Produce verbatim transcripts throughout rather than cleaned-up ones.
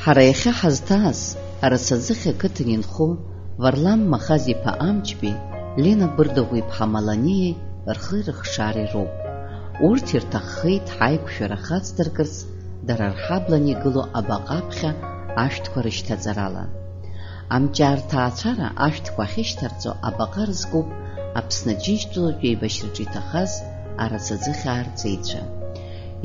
Ҳара иахьа ҳазҭааз, Арасаӡыхь ақыҭан инхо Варлам Махаз-иԥа Амҷбеи Лена Бырдаӷәиԥҳа Маланиеи рхи рыхшареи роуп. Урҭ ирҭаххеит ҳаиқәшәара хацдыркырц, дара рҳаблан игылоу абаҟа аԥхьа ашәҭқәа рышьҭаҵарала. Амҷаа рҭаацәара ашәҭқәа ахьышьҭарҵо абаҟа рызкуп Аԥсны Аџьынџьтәылатә еибашьраҿы иҭахаз Арасаӡыхь аарҵеицәа.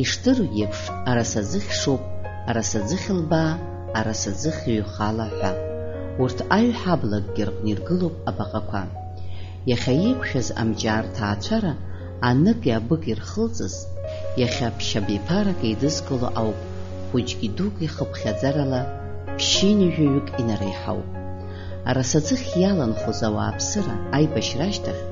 Ишдыру еиԥш, Арасаӡыхь шоуп, Арасаӡыхь лбаа, Арасаӡыхь ҩхала ҳәа. Урҭ аҩ ҳаблакгьы рҟны иргылоуп абаҟақәа. Иахьа еиқәшәаз Амҷаа рҭаацәара аныки абыки ирхылҵыз, иахьа ԥшьабиԥарак еидызкыло ауп, хәыҷгьы дук ихыԥхьаӡарала ԥшьынҩажәаҩык инареиҳауп. Арасаӡыхь иаланхоз ауааԥсыра аибашьра ашьҭахь,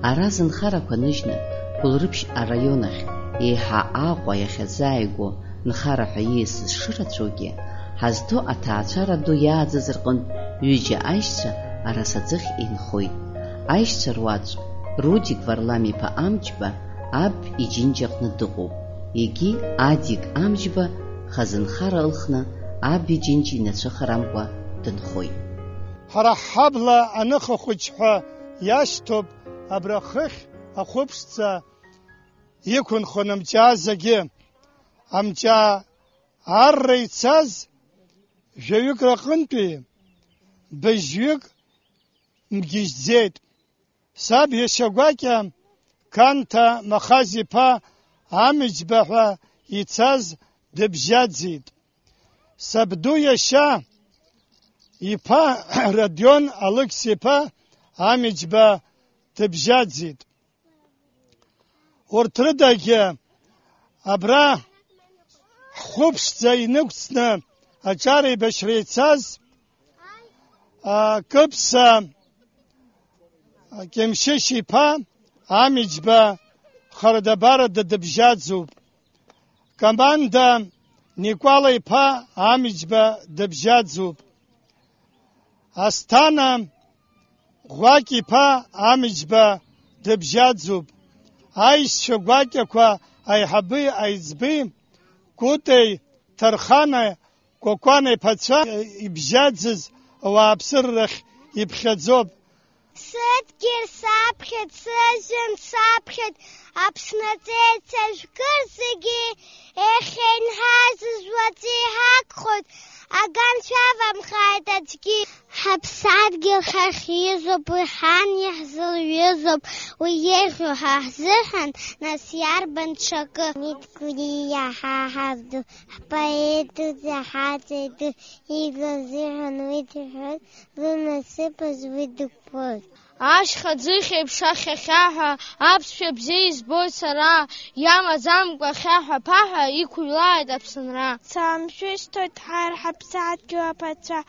ара зынхарақәа ныжьны, Гәылрыԥшь араион ахь еиҳа Аҟәа иахьазааигәоу нхара ҳәа ииасыз шырацәоугьы, ҳазҭо аҭаацәара ду иааӡаз рҟынтә ҩыџьа аишьцәа Арасаӡыхь инхоит. Аишьцәа руаӡә Рудик Варлам-иԥа Амҷба аб иџьынџь аҟны дыҟоуп, егьи Адик Амҷба хазынхара ылхны аб иџьынџь инацәыхарамкәа дынхоит. Ҳара ҳҳабла аныха хәыҷ ҳәа иашьҭоуп абра хыхь ахәыԥшӡа иқәынхон амҷаа зегьы. Амҷаа арра ицаз жәаҩык рҟынтәи быжьҩык мгьежьӡеит. Саб иашьа гәакьа Қанҭа Махаз-иԥа Амиџьба ҳәа ицаз дыбжьаӡит. Сабду иашьа иԥа Родион Алықьса-иԥа Амиџьба дыбжьаӡит. Урҭ рыдагьы абра ҳхәыԥшӡа инықәҵны аҿар еибашьра ицаз, а, Кыԥса Кьымшьышь-иԥа Амиџьба харадабарада дыбжьаӡуп. Команда Никәала-иԥа Амиџьба дыбжьаӡуп. Асҭана Ӷәакь-иԥа Амиџьба дыбжьаӡуп. Аишьцәа гәакьақәа аиҳаби аиҵби Кәытеи Ҭарханеи Кәакәана иԥацәа ибжьаӡыз ауааԥсыра рахь иԥхьаӡоуп. Сыдгьыл саԥхьеит, сыжәҩан саԥхьеит, Аԥсны аҵеицәа жәгыр зегьы, иахьа инҳазыжәуа аӡы иҳагхоит, аганцәа авамхааит аӡәгьы. Ҳаԥсадгьыл ҳахьизоуп, уи ҳан иаҳзылҩызоуп, уи еиӷьу ҳа ҳзыҳәан, нас иарбан ҽакы? Мит Гәлиа ҳа ҳабду, ҳпоет ду, ҳаҵаҩ ду, ижәла азыҳәан уи дыҳәоит, лынасыԥаз уи дықәԥоит. Ашьха ӡыхь еиԥш ахьхьаҳәа, аԥсшәа бзиа избоит сара, иамаӡамкәа хьаҳәа-ԥаҳәа иқәыҩлааит Аԥсынра. Саамшәышьҭуеит ҳара ҳаԥсадгьыл аԥацәа,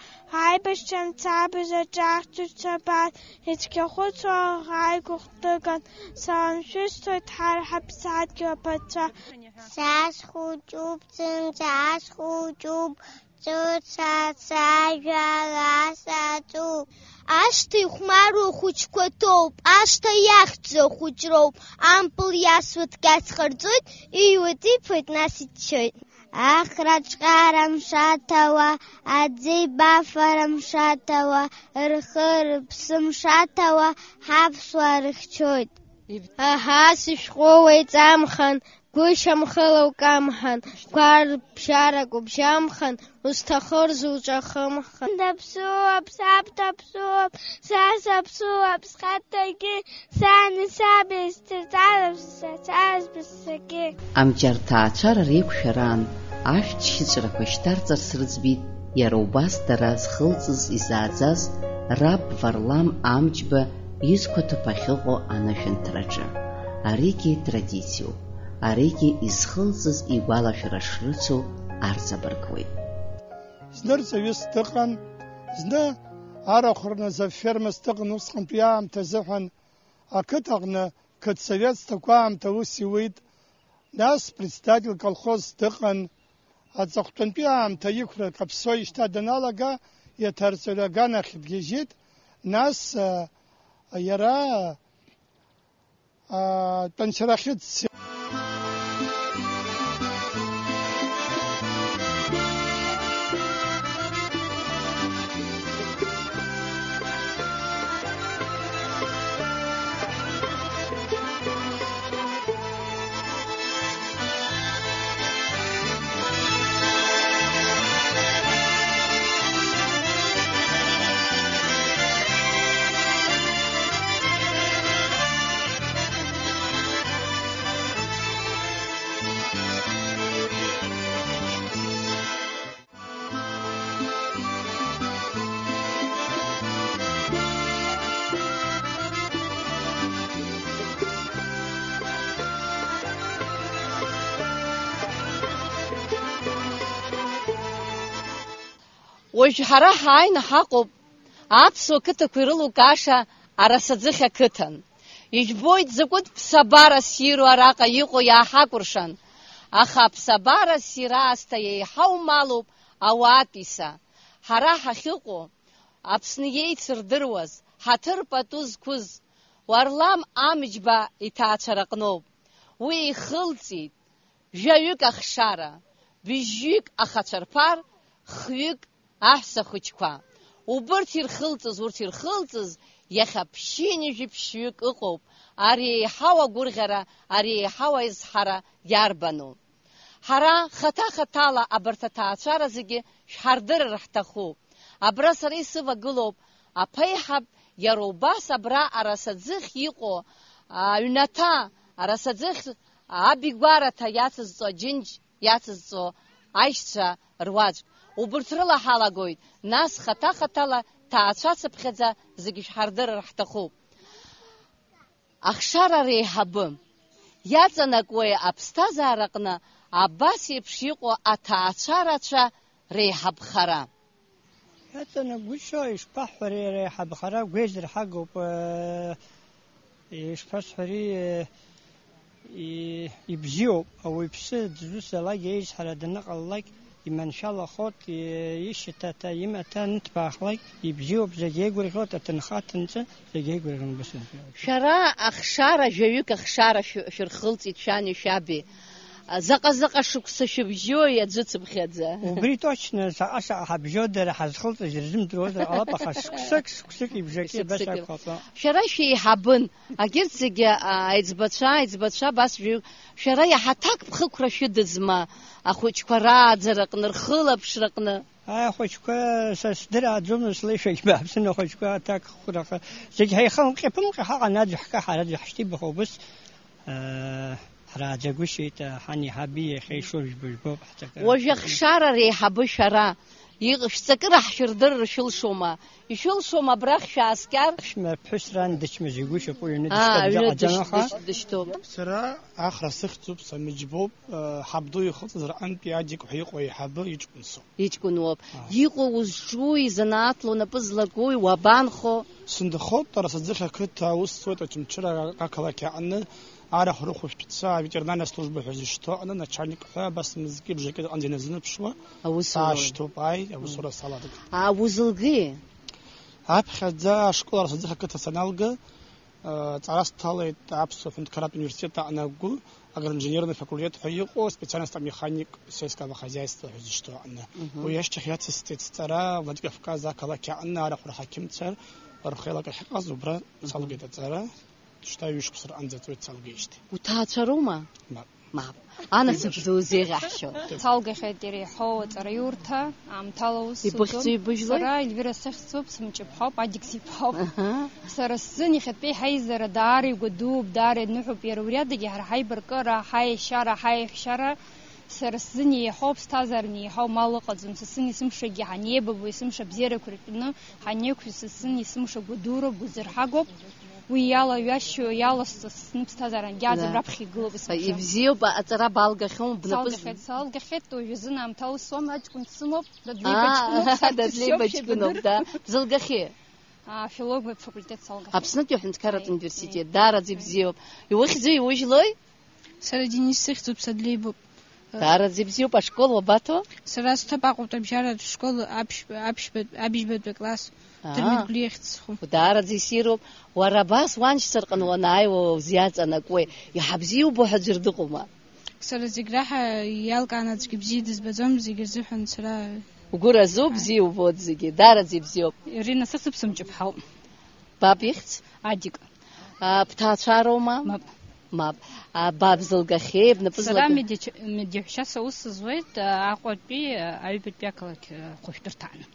аибашьцәа мцабз аҿахьчоит шабаҭ, ицәгьахәыцуа ааигәахәҭыган, саамшәышьҭуеит ҳара ҳаԥсадгьыл аԥацәа. Сашхәыҷуп, зынӡа ашхәыҷуп, ҵәыцацәажәара саҿуп. Ашҭа ихәмаруа ахәыҷқәа ҭоуп, ашҭа иахьӡу ахәыҷроуп, ампыл иасуа ҭкьац ҟарҵоит, иҩуеит, иԥоит, нас иччоит. Ахраҿҟьара мшаҭауа, аӡеибафара мшаҭауа, рхы-рыԥсы мшаҭауа, ҳаԥсуаа рыхьчоит. Аҳа, сышәҟәы уеиҵамхан, гәышьамхыла укамҳан, гәарбжьарак убжьамхан, узҭаху рзуҿахымхан. Даԥсуап, саб даԥсуап, са саԥсуап, схаҭагьы, сани саби сҭаҵароуп, сацароуп саргьы. Амҷарҭаацәара реиқәшәараан ашәҭ шьыҵәрақәа шьҭарҵарц рыӡбеит иара убас дара зхылҵыз изааӡаз раб Варлам Амҷба изқәа ҭыԥ ахьыҟоу анышәынҭраҿы. Аригьы традициоуп, аригьы изхылҵыз игәалашәара шрыцу арҵабыргуеит. Зны рҵаҩыс дыҟан, зны арахә рназ афермас дыҟан, усҟантәи аамҭа азыҳәан ақыҭаҟны қыҭсовет зҭақәа аамҭа аус иуит, нас председатель колхоз дыҟан, аҵыхәтәантәи аамҭа иқәра каԥсо ишьҭа даналага, иаҭарҵаҩра аганахь дгьежьит, нас, а, иара, а, тәанчарахьы дцеит. Уажә ҳара ҳааины ҳаҟоуп аԥсуа қыҭақәа ирылукааша Арасаӡыхь ақыҭан. Ижәбоит, закәытә ԥсабара ссиру араҟа иҟоу иааҳакәыршан. Аха аԥсабара ссир аасҭа еиҳа умалуп ауаатәыҩса. Ҳара ҳахьыҟоу, Аԥсны иеицырдыруаз, ҳаҭыр пату зқәыз Уарлам Амҷба иҭаацәараҟноуп. Уи ихылҵит жәаҩык ахшара, быжьҩык ахацәа рԥар, хҩык аҳәса хәыҷқәа. Убырҭ ирхылҵыз, урҭ ирхылҵыз, иахьа ԥшьынҩажәи ԥшьҩык ыҟоуп. Ари еиҳау агәырӷьара, ари еиҳау аизҳара иарбану? Ҳара хаҭа-хаҭала абарҭ аҭаацәара зегьы шәҳардырыр ҳҭахуп. Абра сара исывагылоуп аԥеиҳаб, иара убас абра Арасаӡыхь иҟоу аҩнаҭа, Арасаӡыхь абигәараҭа иацызҵо аџьынџь иацызҵо аишьцәа руаӡәк. Убырҭ рыла ҳалагоит, нас хаҭа-хаҭала ҭаацәацыԥхьаӡа зегьы шәҳардырыр ҳҭахуп. Ахшара реиҳабы иаҵанакуеи аԥсҭазаараҟны абас еиԥш иҟоу аҭаацәарацәа реиҳабхара? Иаҵанакгәышьо, ишԥаҳҳәари, реиҳабхара гәеизырҳагоуп, э, ишԥасҳәари, э, и-, ибзиоуп, ауаҩԥсы дызусҭазаалак еизҳара даныҟалалак, иманшәалахоит, и-, ишьаҭа, имаҭа анҭбаахлак, ибзиоуп, зегь еигәырӷьоит, аҭынха аҭынҵәа, зегь еигәырӷьон убыс. Шәара ахшара, жәаҩык ахшара шә-, шәырхылҵит шәани шәаби. Заҟа-заҟа шықәса шәыбжьои аӡәы цыԥхьаӡа? Убри точно, заҟа-заҟа ҳабжьоу дара ҳазхылҵыз ирзымдыруазар ҟалап, аха шықәсык, шықәсык ибжаки абас Шықәсык. Акәхап. Шәара шәеиҳабын, агьырҭ зегьы, а, аиҵбацәа, аиҵбацәа абас жәаҩык. Шәара иаҳа аҭакԥхықәра шәыдызма ахәыҷқәа рааӡараҟны, рхылаԥшраҟны? Ахәыҷқәа са сдырааӡомызт, слеишәагь бааԥсын, ахәыҷқәа аҭакԥхықәра, аха зегь ҳаихамҟьа-ԥымҟьа ҳаҟан, аӡә ҳкаҳар, аӡә ҳшьҭибаха убыс, э, ҳрааӡагәышьеит, э, ҳани ҳаби иахьа ишоу жәба-жәбоуп ҳҵакы. Уажә ахшара реиҳабы шәара, иҟ-, шәҵакыра ҳшәырдырыр шәылшома? Ишәылшома абрахь шәааскьар? Аԥшәма ԥҳәыс ран дычмазаҩгәышьоуп, уи аҩны Аа, дышьҭоуп, аҩны заҟаӡам дыш-, аха. Дыш-, дышьҭоуп. Сара Ахра сыхьӡуп, Самыџьбоуп, э, ҳабду ихылҵыз рҟынтәи Адик ҳәа иҟоу аиҳабы иҷкәын соуп. Иҷкәын уоуп. Аа. Иҟоу узҿуи, изанааҭла унапы злакуи, уабанхо? Сынхоит, Арасаӡыхь ақыҭа аус зуеит Очамчыра ақалақь аҟны, арахә рыхәышәтәца аветеринарная служба ҳәа зышьҭоу аҟны начальник ҳәа, абас мызкы бжаки аҟынӡа иназынаԥшуа Аусура. Саашьҭоуп, ааи, аусура салагеит. А, узылги? Аԥхьаӡа ашкол Арасаӡыхь ақыҭа саналга, Ҵара сҭалеит Аԥсуа ҳәынҭқарратә университет аҟны агәы, агроинженерный факультет ҳәа иҟоу, специальность механик сельского хозяйства ҳәа зышьҭоу аҟны. Мгм. Уи ашьҭахь иацысҵеит сҵара Владикавказ ақалақь аҟны арахә рҳақьымцәа рхеилак ахьыҟаз, убра Мгм. салгеит аҵара. Шьҭа ҩышықәса рҟынӡа ҵуеит салгеижьҭеи. Уҭаацәароума? Мап. Мап. Анасыԥ ду зеиӷьаҳшьо. Салгахьеит иреиҳау аҵараиурҭа, аамҭала аус Ибыхьӡу зуӡом. Ибыжәлои? Сара Ельвира сыхьӡуп, сымҷыԥҳауп, Адик сиԥҳауп. Аҳа. Сара сзын иахьатәи ҳаизара даара игәадууп, даара иныҳәоуп, иара убри адагьы ҳара ҳаибаркыра, ҳаиашьара, ҳаиаҳәшьара, сара сзын еиҳауп, ԥсҭазааран еиҳау мал ыҟаӡам, са сзын есымшагьы ҳанеибабо, есымша абзиарақәа рҟны ҳанеиқәшәо, са сзын есымша гәадуроуп, гәазырҳагоуп. Уи иалаҩашьо, иаласҵо сыԥсҭазаара ангьааӡам, Да. раԥхьа игылоуп Са-, есымша. Ибзиоуп, аҵара балгахьоу, бнапы з- Салгахьеит, салгахьеит, уажәазын аамҭала ус соума, аҷкәын дсымоуп, Дадлеиба Аа, ҷкәыноуп, Дадлеиба сиоуп, ҷкәыноуп, шәибадыр. Да. Бзылгахьы? А, филологиатә факультет салгахьеит. Аԥснытәи аҳәынҭқарратә Е. университет, даараӡа ибзиоуп. Иухьӡу, иужәлои? Сара Денис сыхьӡуп, садлеибоуп. Даараӡа ибзиоуп, ашкол уабаҭо? Сара сҭыԥ Аҟәатәи абжьаратә школ аԥшь-, аԥшьбатә-, абжьбатәи акласс Аа. Дырмит Гәлиа ихьӡ сху. Даараӡа иссируп. Уара абас уаншьцәа рҟны уанааиуа узиаҵанакуеи? Иҳабзиубо ҳәа ӡәыр дыҟоума? Сара зегь раҳа иалкааны аӡәгьы бзиа дызбаӡом, зегь рзыҳәан сара Угәы разу, бзиа убоит зегьы. Даараӡа ибзиоуп. Ирина сыхьӡуп, сымҷыԥҳауп. Баб ихьӡ? Адик. А, бҭаацәароума? Мап. Мап. А, ба бзылгахьеи, бнапы Сара злак- медиач-, медиаҳәшьа саус зуеит, а, Аҟәатәи, а, аҩбатәи ақалақь, а, хәышәтәырҭаҟны.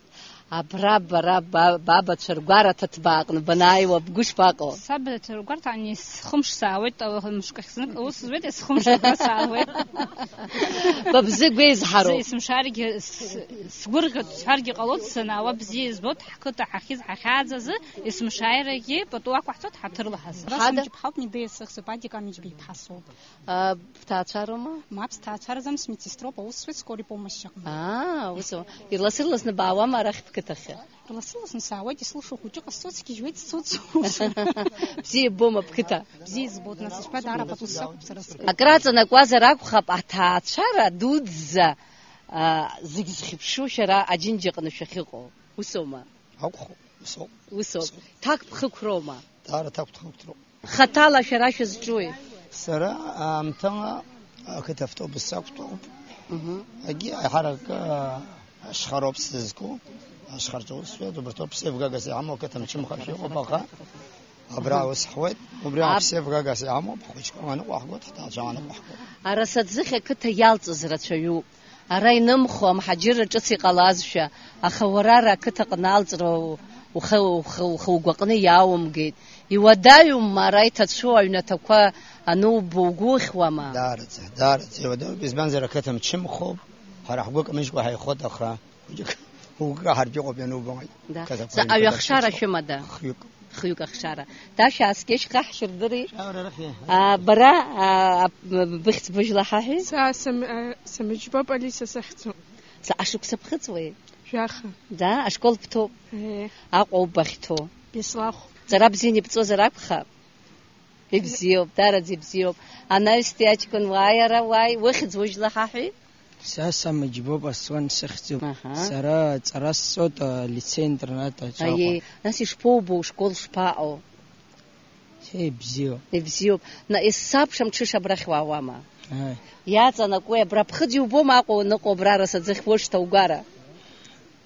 Абра бара ба-, бабацәа ргәараҭа ҭбааҟны банааиуа бгәы шԥаҟоу? Сабацәа ргәарҭа ани схымш саауеит, а, мышкахь знык аус зуеит, есхымш абра саауеит. Ба бзы гәеизҳароуп. Бзы есымшааргьы с-, сгәырӷьоит, сҳәаргьы ҟалоит, санаауа бзиа избоит, ҳқыҭа ҳахьиз ҳахьааӡазы, есымшааирагьы пату ақәаҳҵоит ҳаҭыр лаҳаз. Ҳада? Сымҷыԥҳауп, Нибеиа сыхьӡуп, Адик Амиџьба иԥҳа соуп. А, бҭаацәароума? Мап, сҭаацәараӡам, смедсестроуп, аус зуеит скорой помощь аҟны. Аа, ус. Ирлас-ирласны баауама? Рахьтә қыҭахьы. Лассы-ласны саауеит, ислылшо хәыҷы ҟасҵоит, сгьежьуеит, сцоит, сусур. Бзиа иббома бқыҭа? Бзиа избоит, нас, ишԥа, даара пату сакәуп сара сҟны. Акраҵанакуазар акәхап, аҭаацәара дуӡӡа, а, зегь зхьыԥшу шәара Аџьынџьаҟны шәахьыҟоу. Усоума? Акәхап, усоуп. Усоуп. Усоуп. Ҭакԥхықәроума? Даара ҭакәҭхықәроуп. Хаҭала шәара шәызҿуи? Сара аамҭала ақыҭа автобус сақәтәоуп. Мгм. Егьи аиҳарак, а, ашьхароуп сзызку, ашьхарҿы усуеит, убарҭоуп ԥсеивгагас иҳамоу ақыҭа мчымха шәыҟоуп, аха абра ус ҳуеит, убри Аб- ԥсеивгагас иҳамоуп, ҳхәыҷқәа аныҟәаҳгоит, ҳҭаацәа аныҟәаҳгоит. Арасаӡыхь ақыҭа иалҵыз рацәаҩуп. Ара инымхо амҳаџьырра ҿыц иҟалазшәа, аха уара ара ақыҭаҟны алҵра ухы, ухы, ухы угәаҟны иааумгеит. Иуадаҩума ара иҭацәу аҩнаҭақәа анубо угәухьуама? Даараӡа, даараӡа иуадаҩуп, избанзар ақыҭа мчымхоуп, ҳара ҳгәы камыжькәа ҳаихот, аха хәыҷык угәы каҳартә иҟоуп ианубо. Да. Қыҭақәа Заҟаҩы рынхыда ахшара шьҭоуп. Шәымада? Хҩык. Хҩык ахшара. Дашәа ааскьеишь, ҟаҳшьырдыри. Шәаара рахьи? А, бара, а, ап-, быхьӡ быжәла ҳаҳәи? Са Сам-, а, Самыџьбоуп Алиса сахьӡу. Заҟа шықәса бхыҵуеи? Жәаха. Да, ашкол бҭоуп. Е. Аҟәа убахьҭоу. Беслахә. Ҵара бзианы ибҵозар акәхап? Ибзиоуп, дараӡа ибзиоуп. Анаҩстәи аҷкәын уааи ара, уааи, ухьӡ ужәла ҳаҳәи? Са Самыџьбоуп, Аслан сыхьӡуп. Аҳа. Сара ҵара сҵоит, а, лицеи-интернат аҿы Аиеи, Аҟәа. Нас ишԥоубо, ушкол шԥаҟоу? Ибзиоуп. Ибзиоуп. На, есабша мҽыша абрахь уаауама? Аи. Иаҵанакуеи абра ԥхыӡ иубома Аҟәа уаныҟоу абра арасаӡыхь уышҭа угәара?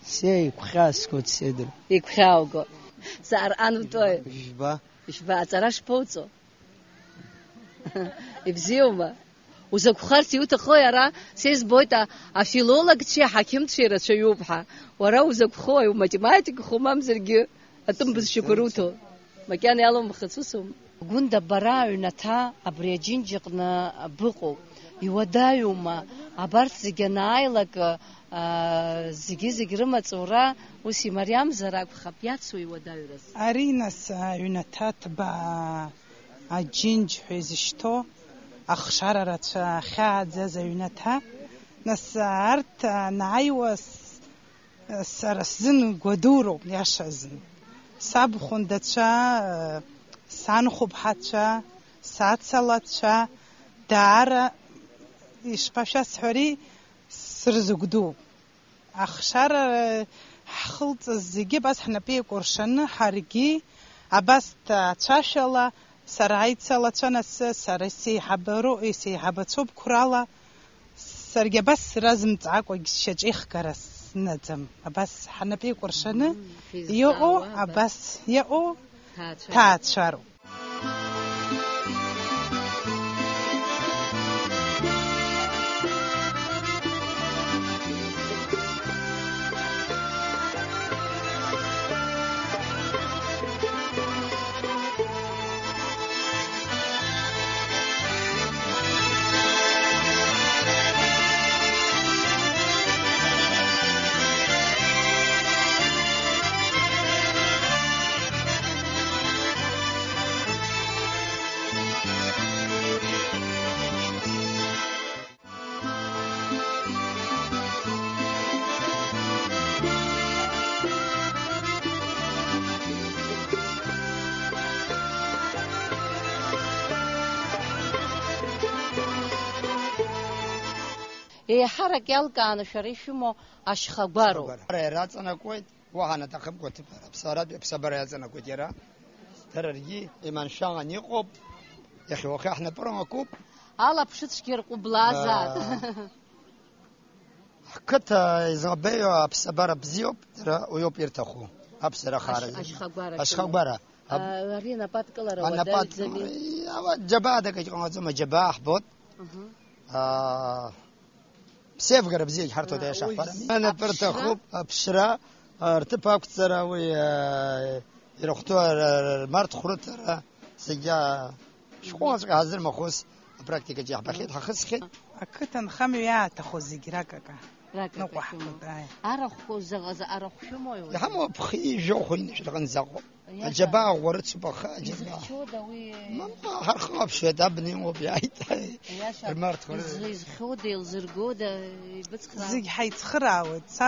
Се игәхьаасгоит, седр. Игәхьаауго. Заҟа арҟан утәои? Жәба. Жәба, аҵара шԥоуҵо? Ибзиоума? Узакәхарц иуҭаху иара? Са избоит, а-, афилологцәеи аҳақьымцәеи рацәаҩуп ҳәа. Уара узакәхои, уматематикхо, мамзаргьы атәым бызшәақәа руҭо? Макьана иалоумхац, усоума? Гәында, бара аҩнаҭа абри Аџьынџьаҟны быҟоуп. Иуадаҩума? Абарҭ зегьы анааилак, а, зегьы-зегь рымаҵура ус имариамзар акәхап, иацу иуадаҩраз? Ари, нас, аҩнаҭа ҭбаа Аџьынџь ҳәа изышьҭоу ахшара рацәа ахьааӡаз аҩнаҭа, нас, арҭ анааиуа с-, сара сзын гәадуроуп, иашазын. Саб хәындацәа, санхәыԥҳацәа, сацалацәа, даара, ишԥашәасҳәари, сырзыгәдууп. Ахшара ҳхылҵыз зегьы абас ҳнапы еикәыршаны, ҳаргьы абас ҭаацәашәала, сара аицалацәа, нас сара исеиҳабару-, исеиҳабацәоуп қәрала, саргьы абас сразымҵаакәагь сшьаҿеихгара снаӡам. Абас ҳнапы еикәыршаны Мм, иҟоу, шәизҵаауа, абас. Абас иҟоу ҭаацәароуп. Ҭаацәароуп. Еиҳарак иалкааны шәара ишәымоу ашьхагәароуп. Ашьхагәара. Ара иаҵанакуеит. Уаҳа анаҭахымкәа ҭыԥ аԥсаратәи аԥсабара иаҵанакуеит иара. Дара ргьы иманшәалан иҟоуп, иахьа-уахьы ҳнапы рымакуп. Алаԥшыцәгьа рҟәыблаазаат. Аа. Ҳқыҭа излабеиоу аԥсабара бзиоуп, дара уиоуп ирҭаху. Аԥсара Ашь-, ахара. Ашьхагәара. Ашьхагәара. Аб-, А, ари анападкылара анапад-, уадаҩӡами? Ава-, џьабаадак ҟанаҵома, џьабаа ҳбот. Мгм. Аа, Ԥсеивгара бзиагь ҳарҭоит, аиаша ҳҳәарами. Уи анапы рҭахуп, аԥшра, а, рҭыԥ ақәҵара, уи, а, ирыхәҭоу р-, р-, рмарҭхә рыҭара, зегьы, а, шәҟәынаҵәҟьа ҳазырмахоз апрактикаҿы иаҳбахьеит, ҳахысхьеит. Ақыҭанхамҩа иааҭаху зегь ракака. Ракака ныҟәаҳгоит, шәымоуп. Ааи. Арахә заҟа, заҟа арахә шәымои уажәы? Иҳамоу ԥхьи жәохәи ныжә рҟынӡа ыҟоуп. Аџьабаа ӷәӷәа рыцуп, аха аџьабаа. Изыхьчода уи? Мамаа, ҳархылаԥшуеит, абна имоуп, иааит. Иаша, рмарҭқәа ры- изы-, изхьода, илзыргода, ибыцхраа? Зегь ҳаицхыраауеит. Са,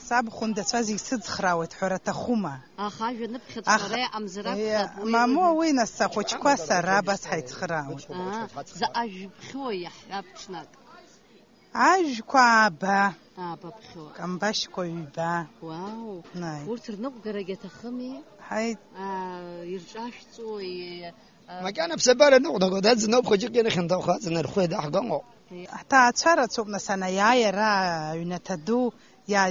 саб хәындацәа зегь сыцхраауеит ҳәа рҭахума? Аха ажәа ныԥхьаӡо Аха, ара иҟамзар акәхап, уи мамоу, уи- уи нас сахәыҷқәа сара абас ҳаицхыраауеит. Аа, заҟа жәбхьоу иаҳҳәап ҽнак. Ажәқәа ааба. Ааба ԥхьоу. Камбашьқәа ҩба. Уау. Наи. Урҭ рныҟәгарагь аҭахыми? Ҳаит. Аа, ирҿашәҵои, аа, макьана аԥсабара ныҟәнаго, даӡын ауп, хәыҷык ирыхьанҭахо аӡын рхәы еидаҳганоуп. Ҳҭаацәа рацәоуп, нас, анаиааи ара аҩнаҭа ду иа-,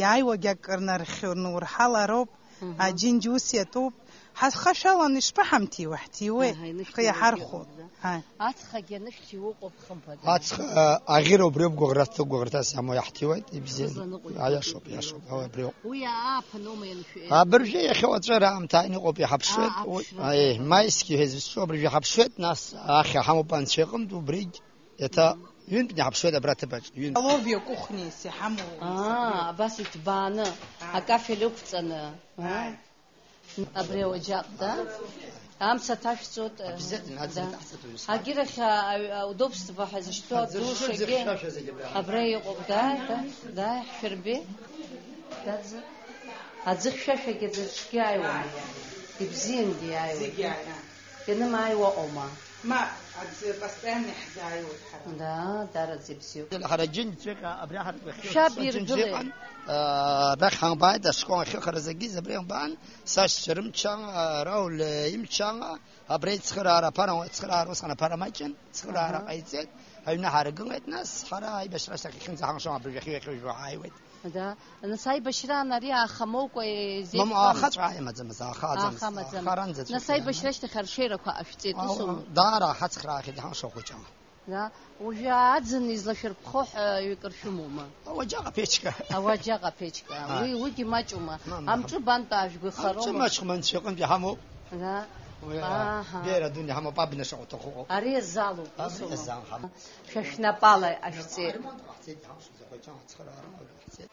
иааиуагь акыр нархьу-, нурҳалароуп. Мгм. Аџьынџь ус иатәуп. Ҳахашәалан ишԥаҳамҭиуа, ҳҭиуеит. Аҳа, инышәҭиуеит, ҳхы иаҳархәоит. Иҟоуп, да? Ҳаи. Ацхагьы анышәҭиуа ыҟоуп, хымԥада. Ацха, а, аӷьыра убриоуп гәыӷырҭа, гәыӷырҭас иамоу иаҳҭиуеит, ибзиан. Сызланыҟәигоз. Аиашоуп, иаҳҭиуеит, иашоуп, иҟоуп. Уи ааԥын аума ианшәи? Абыржәы иахьа уаҵәы раамҭа ааины иҟоуп, иҳаԥшуеит. Аа, уи, аԥшра. Аи, маисгьы ҳәа изышьҭоу абыржәы иҳаԥшуеит, нас ахьа ҳамоуп анцәа иҟынтә, убригь. Еиҭа ҩынтә иҳаԥшуеит абра аҭыԥаҿ, ҩынтә. Столовиа кухниас иҳамоу. Аа, абас иҭбааны, Ааи. Акафель ықәҵаны. Ааи. Абри ауаџьаҟ, да? Амца ҭашәҵоит, э, Обязательно, да. Аӡын даҳҵатәуп, ус. Агьырахь, а, а, удобство ҳәа зышьҭоу Аӡы аӡушагьы хьшәашәа зегьы абра. Абра иҟоуп, да, да, да, ҳшәырбеи. Даӡы. Аӡы хьшәашәагьы аӡы аҿгьы ааиуам. Ааи, ааи. Ибзиангьы иааиуеит. Зегьы ааи. Ианымааиуа ыҟоума? Ма, аӡы постоянно иаҳзааиуеит ҳара. Да, дараӡа ибзиоуп. Ҳара џьынџьҵәҟьа абри аҳаракы ахьыҟоу Шәаб џьынџь иргылеит. Иҟан, аа, арахь ҳамбааит, ашкол ахьыҟара зегьы абри ҳамбаан, сашьцәа рымчала, Рауль имчала, абри ицхыраара аԥара, ицхыраара усҟан аԥара маҷын, цхыраара Аҳа. Ҟаиҵеит, аҩны ҳаргылеит, нас ҳара аибашьра ашьҭахь иахьынӡаҳалшо абыржәы ахьыҩ-, ахьыҩжәуа ҳааиуеит. Да, нас аибашьраан ари ааха моукәа изеиԥшрам. Мамоу, аахаҵәҟьа аимаӡамызт, ааха аӡамызт, Ааха амаӡам. Ааха аранӡа Нас ацәгьа аибашьра аимаӡам. Ашьҭахь арҽеирақәа ҟашәҵеит, Ау, усума? Даара аҳацхраахьеит иҳалшо ахәыҷы. Да, уажәы аӡын излашәырԥхо ҳәа ҩык ршәымоума? Ауаџьаҟ аԥечка. Ауаџьаҟ аԥечка. Ааи. Уи, уигьы маҷума? Мамоу, Амҿы ҳам-, бантәаажәго амҿы ихароума? Маҷхәманцәа иҟынтә иҳамоуп. Да. Уи, Ааҳа. Беиара дуны иҳамоуп, абна шаҟа уҭаху ыҟоуп. Ари азалуп, Абна усума? Азал ҳамоуп. Шәа шәнапала ашәҵеит. Аремонт ҟаҳҵеит, иҳалшоз ахәыҷы ацхыраара ҟаҳҵеит.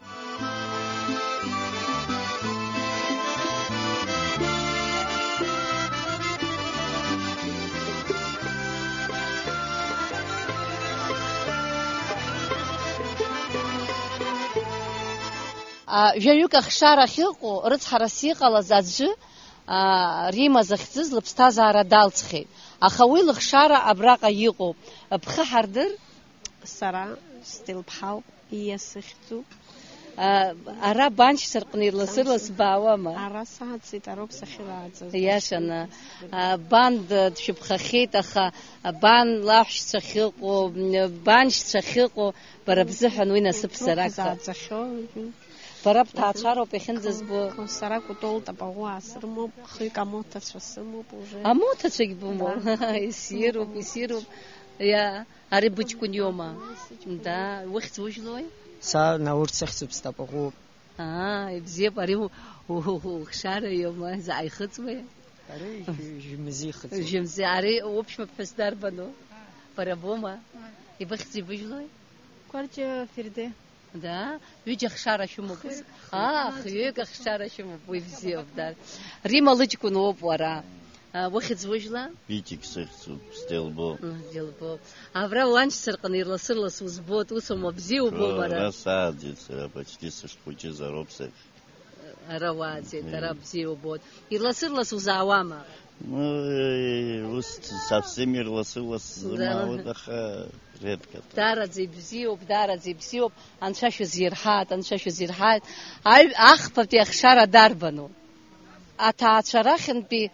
А, жәаҩык ахшара ахьыҟоу, рыцҳарас иҟалаз аӡәы, а, Рима захьӡыз лыԥсҭазаара далҵхьеит. Аха уи лыхшара абраҟа иҟоуп. Бхы ҳардыр? Сара Стелԥҳауп, ииасыхьӡуп. А, ара баншьцәа рҟны ирласырлас баауама? Ара сааӡеит, ароуп сахьырааӡаз. Иашаны, а, бан д-, дшәыԥхахьеит, аха бан лаҳәшьцәа ахьыҟоу, м, баншьцәа ахьыҟоу, бара бзыҳәан уи насыԥзар акәхап. Зааӡахьоу, мгм. Бара бҭаацәароуп иахьынӡазбо. Сара Кәтол Тапаӷәы аасырмоуп, хҩык амоҭацәа сымоуп уже. Амоҭацәагь бымоуп? Да. Иссируп, иссируп. Иа, ари быҷкәын иоума? Сыҷкәын. Да, ухьӡ ужәлои? Са Наур сыхьӡуп, стапаӷәуп. Аа, ибзиоуп, ари у-, у-, у-, ухшара иоума? Заҟа ихыҵуеи? Ари жә-, жә-, мзы ихыҵуеит. Жә-, мзы, ари уԥшәма ԥҳәыс дарбану? Бара боума? Ибыхьӡ ибыжәлои? Кәарҷиа Ферде. Да? Ҩыџьа ахшара шәымоуп. Хҩык, Аа, хҩык, хҩык ахшара шәымоуп, уи бзиоуп, да. Рима лыҷкәын уоуп уара. А, ухьӡ ужәла? Витик сыхьӡуп, Сделбо. М, Делбо. Абра уаншьцәа рҟны ирлас-ырлас узбоит, усоума, бзиа убома ара? Ара сааӡеит сара, почти сышхәыҷыз ароуп сахь. Ара уааӡеит, Мм. Ара бзиа убоит. Ирлас-ырлас узаауама? Ну, э, ус совсем ирлас-ырлас Да. Зымаауеит, аха редко. Даараӡа ибзиоуп, даараӡа ибзиоуп, Анцәа шәызирҳааит, Анцәа шәызирҳааит. Аҩ-, ахԥатәи ахшара дарбану? Аҭаацәа рахьынтәи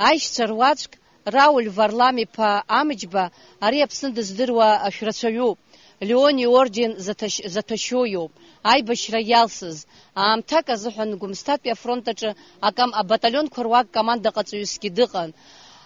аишьцәа руаӡәк Рауль Варлам-иԥа Амҷба, ари Аԥсны дыздыруа ашәарацәаҩуп. Леон иорден заҭаш-, заҭәашьоу иоуп. Аибашьра иалсыз. Аамҭак азыҳәан Гәымсҭатәи афронт аҿы акам-, абаталионқәа руак командаҟаҵаҩысгьы дыҟан.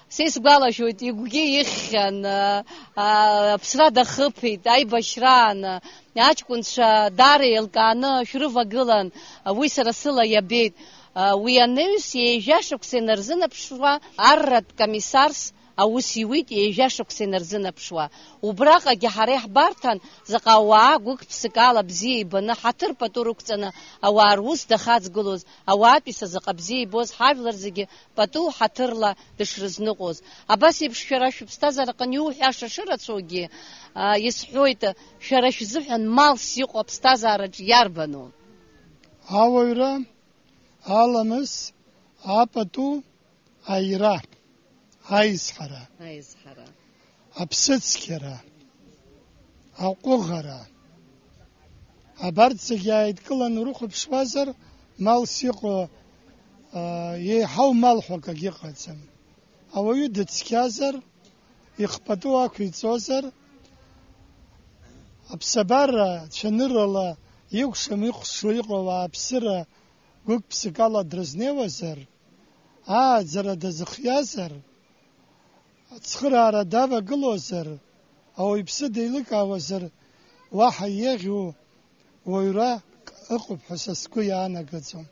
Са исгәалашәоит, игәгьы ихьхьан, а, а, аԥсра дахыԥеит, аибашьраан, а, аҷкәынцәа даара еилкааны шәрывагылан, а, уи сара сыла иабеит. А, уи анаҩс, ҩажәа шықәса инарзынаԥшуа, арратә комиссарс аус иуит ҩажәа шықәса инарзынаԥшуа. Убраҟагьы ҳара иаҳбарҭан, заҟа ауаа гәык-ԥсык ала бзиа ибаны, ҳаҭыр пату рықәҵаны, ауаа рус дахаҵгылоз, ауаатәыҩса заҟа бзиа ибоз ҳажәлар зегьы пату ҳаҭырла дышрызныҟәоз. Абас еиԥш шәара шәыԥсҭазаараҟны иуҳәаша шырацәоугьы, а, исҳәоит, шәара шәзыҳәан малс иҟоу аԥсҭазаараҿ иарбану? Ауаҩра, аламыс, апату, аира, аизҳара, аизҳара, аԥсыцқьара, аҟәыӷара. Абарҭ зегьы ааидкыланы урыхәаԥшуазар, малс иҟоу, аа, еиҳау мал ҳәа акагьы ыҟаӡам. Ауаҩы дыцқьазар, ихпату ақәиҵозар, аԥсабара цәаныррала икәшам, ихәшо иҟоу ауааԥсыра гәык-ԥсык ала дрызнеиуазар, ааӡара дазыхиазар, ацхыраара давагылозар, ауаҩԥсы деиликаауазар, уаҳа еиӷьу уаҩрак ыҟоуп ҳәа са сгәы иаанагаӡом.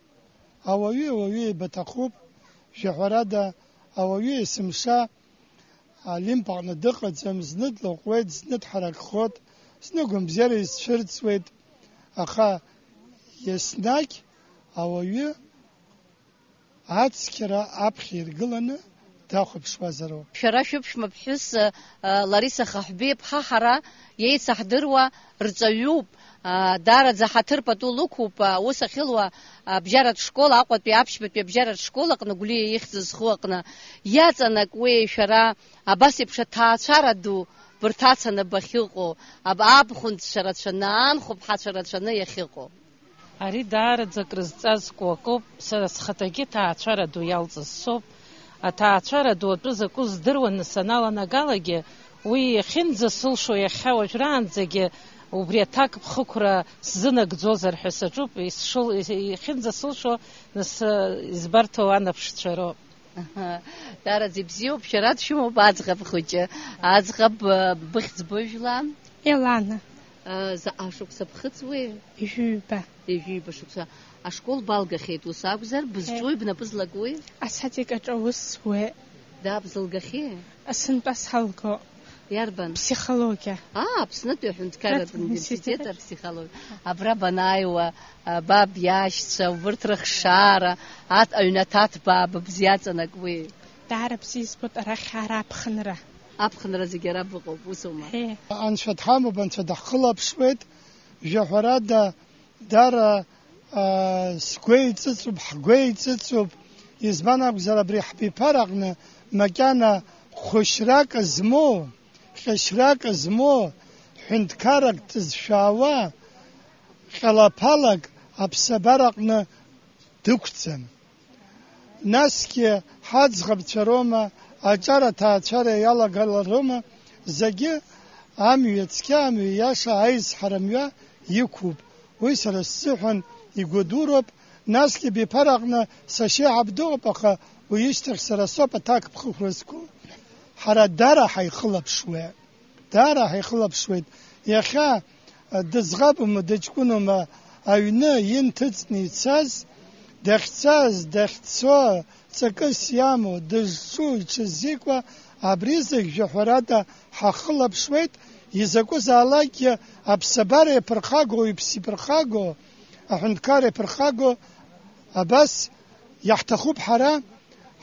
Ауаҩы ауаҩы еибаҭахуп, жәаҳәарада, ауаҩы есымша Олимп аҟны дыҟаӡам, зны длаҟәуеит, зны дҳаракхоит, зны гәамзиара изцәырҵуеит, аха еснагь ауаҩы ацқьара аԥхьа иргыланы дахәаԥшуазароуп. Шәара шәыԥшәма ԥҳәыс, а, Лариса Хаҳәбеи-ԥҳа ҳара иеицаҳдыруа рҵаҩуп, а, даараӡа ҳаҭыр пату лықәуп, а, аус ахьылуа, а, абжьаратә школ, Аҟәатәи аԥшьбатәи абжьаратә школ аҟны, Гәлиа ихьӡ зху аҟны. Иаҵанакуеи шәара абас еиԥш аҭаацәара ду бырҭацаны бахьыҟоу, аб-, абхәынҵәцәа рацәаны, анхәыԥҳацәа рацәаны иахьыҟоу? Ари даараӡа акрызҵазкуа акоуп, сара схаҭагьы ҭаацәара ду иалҵыз соуп. Аҭаацәара ду атәы закәу здыруаны саналанагалагьы, уи иахьынӡасылшо иахьа уажәраанӡагьы убри аҭакԥхықәра сзынагӡозар ҳәа саҿуп, исшыл-, иахьынӡасылшо нас, избарҭоу анаԥшцәа роуп. Аҳа, даараӡа ибзиоуп, шәара дшәымоуп аӡӷаб хәыҷы. Аӡӷаб, э, быхьӡ быжәла? Елана. Э, заҟа шықәса бхыҵуеи? Ҩба. Ҩба шықәса. Ашкол балгахьеит, ус акәзар, бызҿуи, э, бнапы злакуи? Асадик аҿы аус зуеи. Даабзылгахьеи? Асынтәа салго. Иарбан? Ԥсихологиа. Аа, Аԥснытәи аҳәынҭқарратә Аҭ-, университет университет. Аԥсихологиа. Абра банааиуа, а, баб иашьцәа, убырҭ рыхшаара, аҭ-, аҩнаҭа аҭбаа быбзиаҵанакуеи? Даара бзиа избоит арахь ара аԥхынра. Аԥхынра зегьы ара быҟоуп, усоума? Ҳе. Анцәа дҳамоуп, Анцәа даҳхылаԥшуеит, жәаҳәарада, Дара, аа, сгәеиҵыҵуп, ҳгәеиҵыҵуп, избан акәзар, абри ҳбиԥараҟны макьана хәышәрак змоу, ҟьашьрак змоу, ҳәынҭқаррак дызшәаауа, ҟьалаԥалак аԥсабараҟны дықәӡам. Насгьы ҳаӡӷабцәа роума, аҿар аҭаацәара иалагалароума, зегьы амҩа цқьа, амҩа иаша, аизҳара мҩа иқәуп. Уи сара сзыҳәан игәадуроуп, насгьы абиԥараҟны сашьеиҳаб дыҟоуп, аха уи ишьҭахь сара соуп аҭакԥхықәра зқәу. Ҳара даара ҳаихылаԥшуеит. Даара ҳаихылаԥшуеит. Иахьа, а, дыӡӷабума, дыҷкәынума аҩны инҭыҵны ицаз, дахьцаз, дахьцо, ҵакыс иамоу, дызҿу, иҽызикуа, абри зегь жәаҳәарада ҳахылаԥшуеит, изакәызаалакгьы аԥсабара иаԥырхагоу, иԥсы иаԥырхагоу, аҳәынҭқарра иаԥырхагоу, абас иаҳҭахуп ҳара,